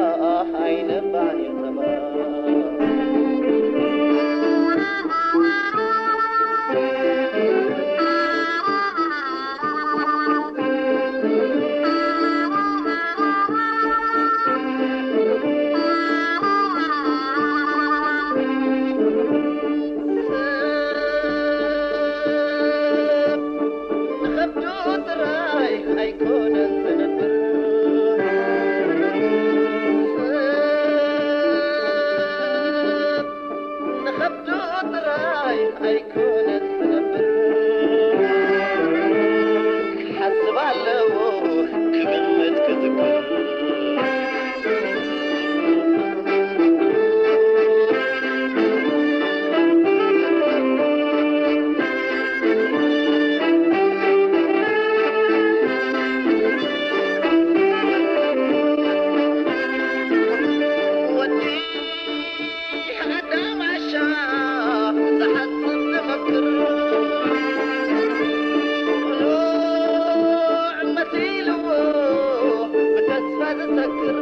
ኣይንባዕን እዩ ጸባ። ንኸብዱ ጥራይ ኣይኮነን ዝነብር፣ ንኸብዱ ጥራይ ኣይኮነን ዝነብር። ክሓስብ ኣለዎ ክግምት ክዝክር። ወዲ ኣዳም ዓሻ ዝሓስብ ዝመክር፣ ቅኑዕ መሲልዎ ብተስፋ ዝሰክር።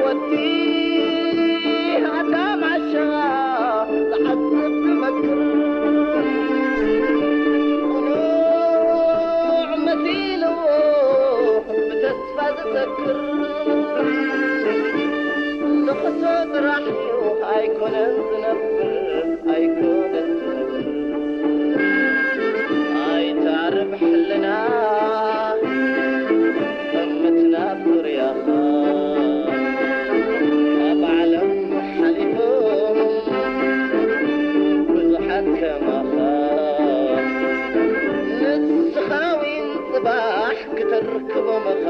ወዲ ኣዳም ዓሻ ዝሓስብ ዝመክር፣ ቅኑዕ መሲልዎ ብተስፋ ዝሰክር። ንኽሶ ጥራሕ እዩ ኣይኮነን ዝነብር፣ ኣይኮነን ዝነብር። ኣይተዕርብ ሕልና እምትና ዙርያኻ፣ ካብ ዓለም ሓሊፎም ብዙሓት ከማኻ። ንስኻ እውን ጽባሕ ክተርክቦምኻ።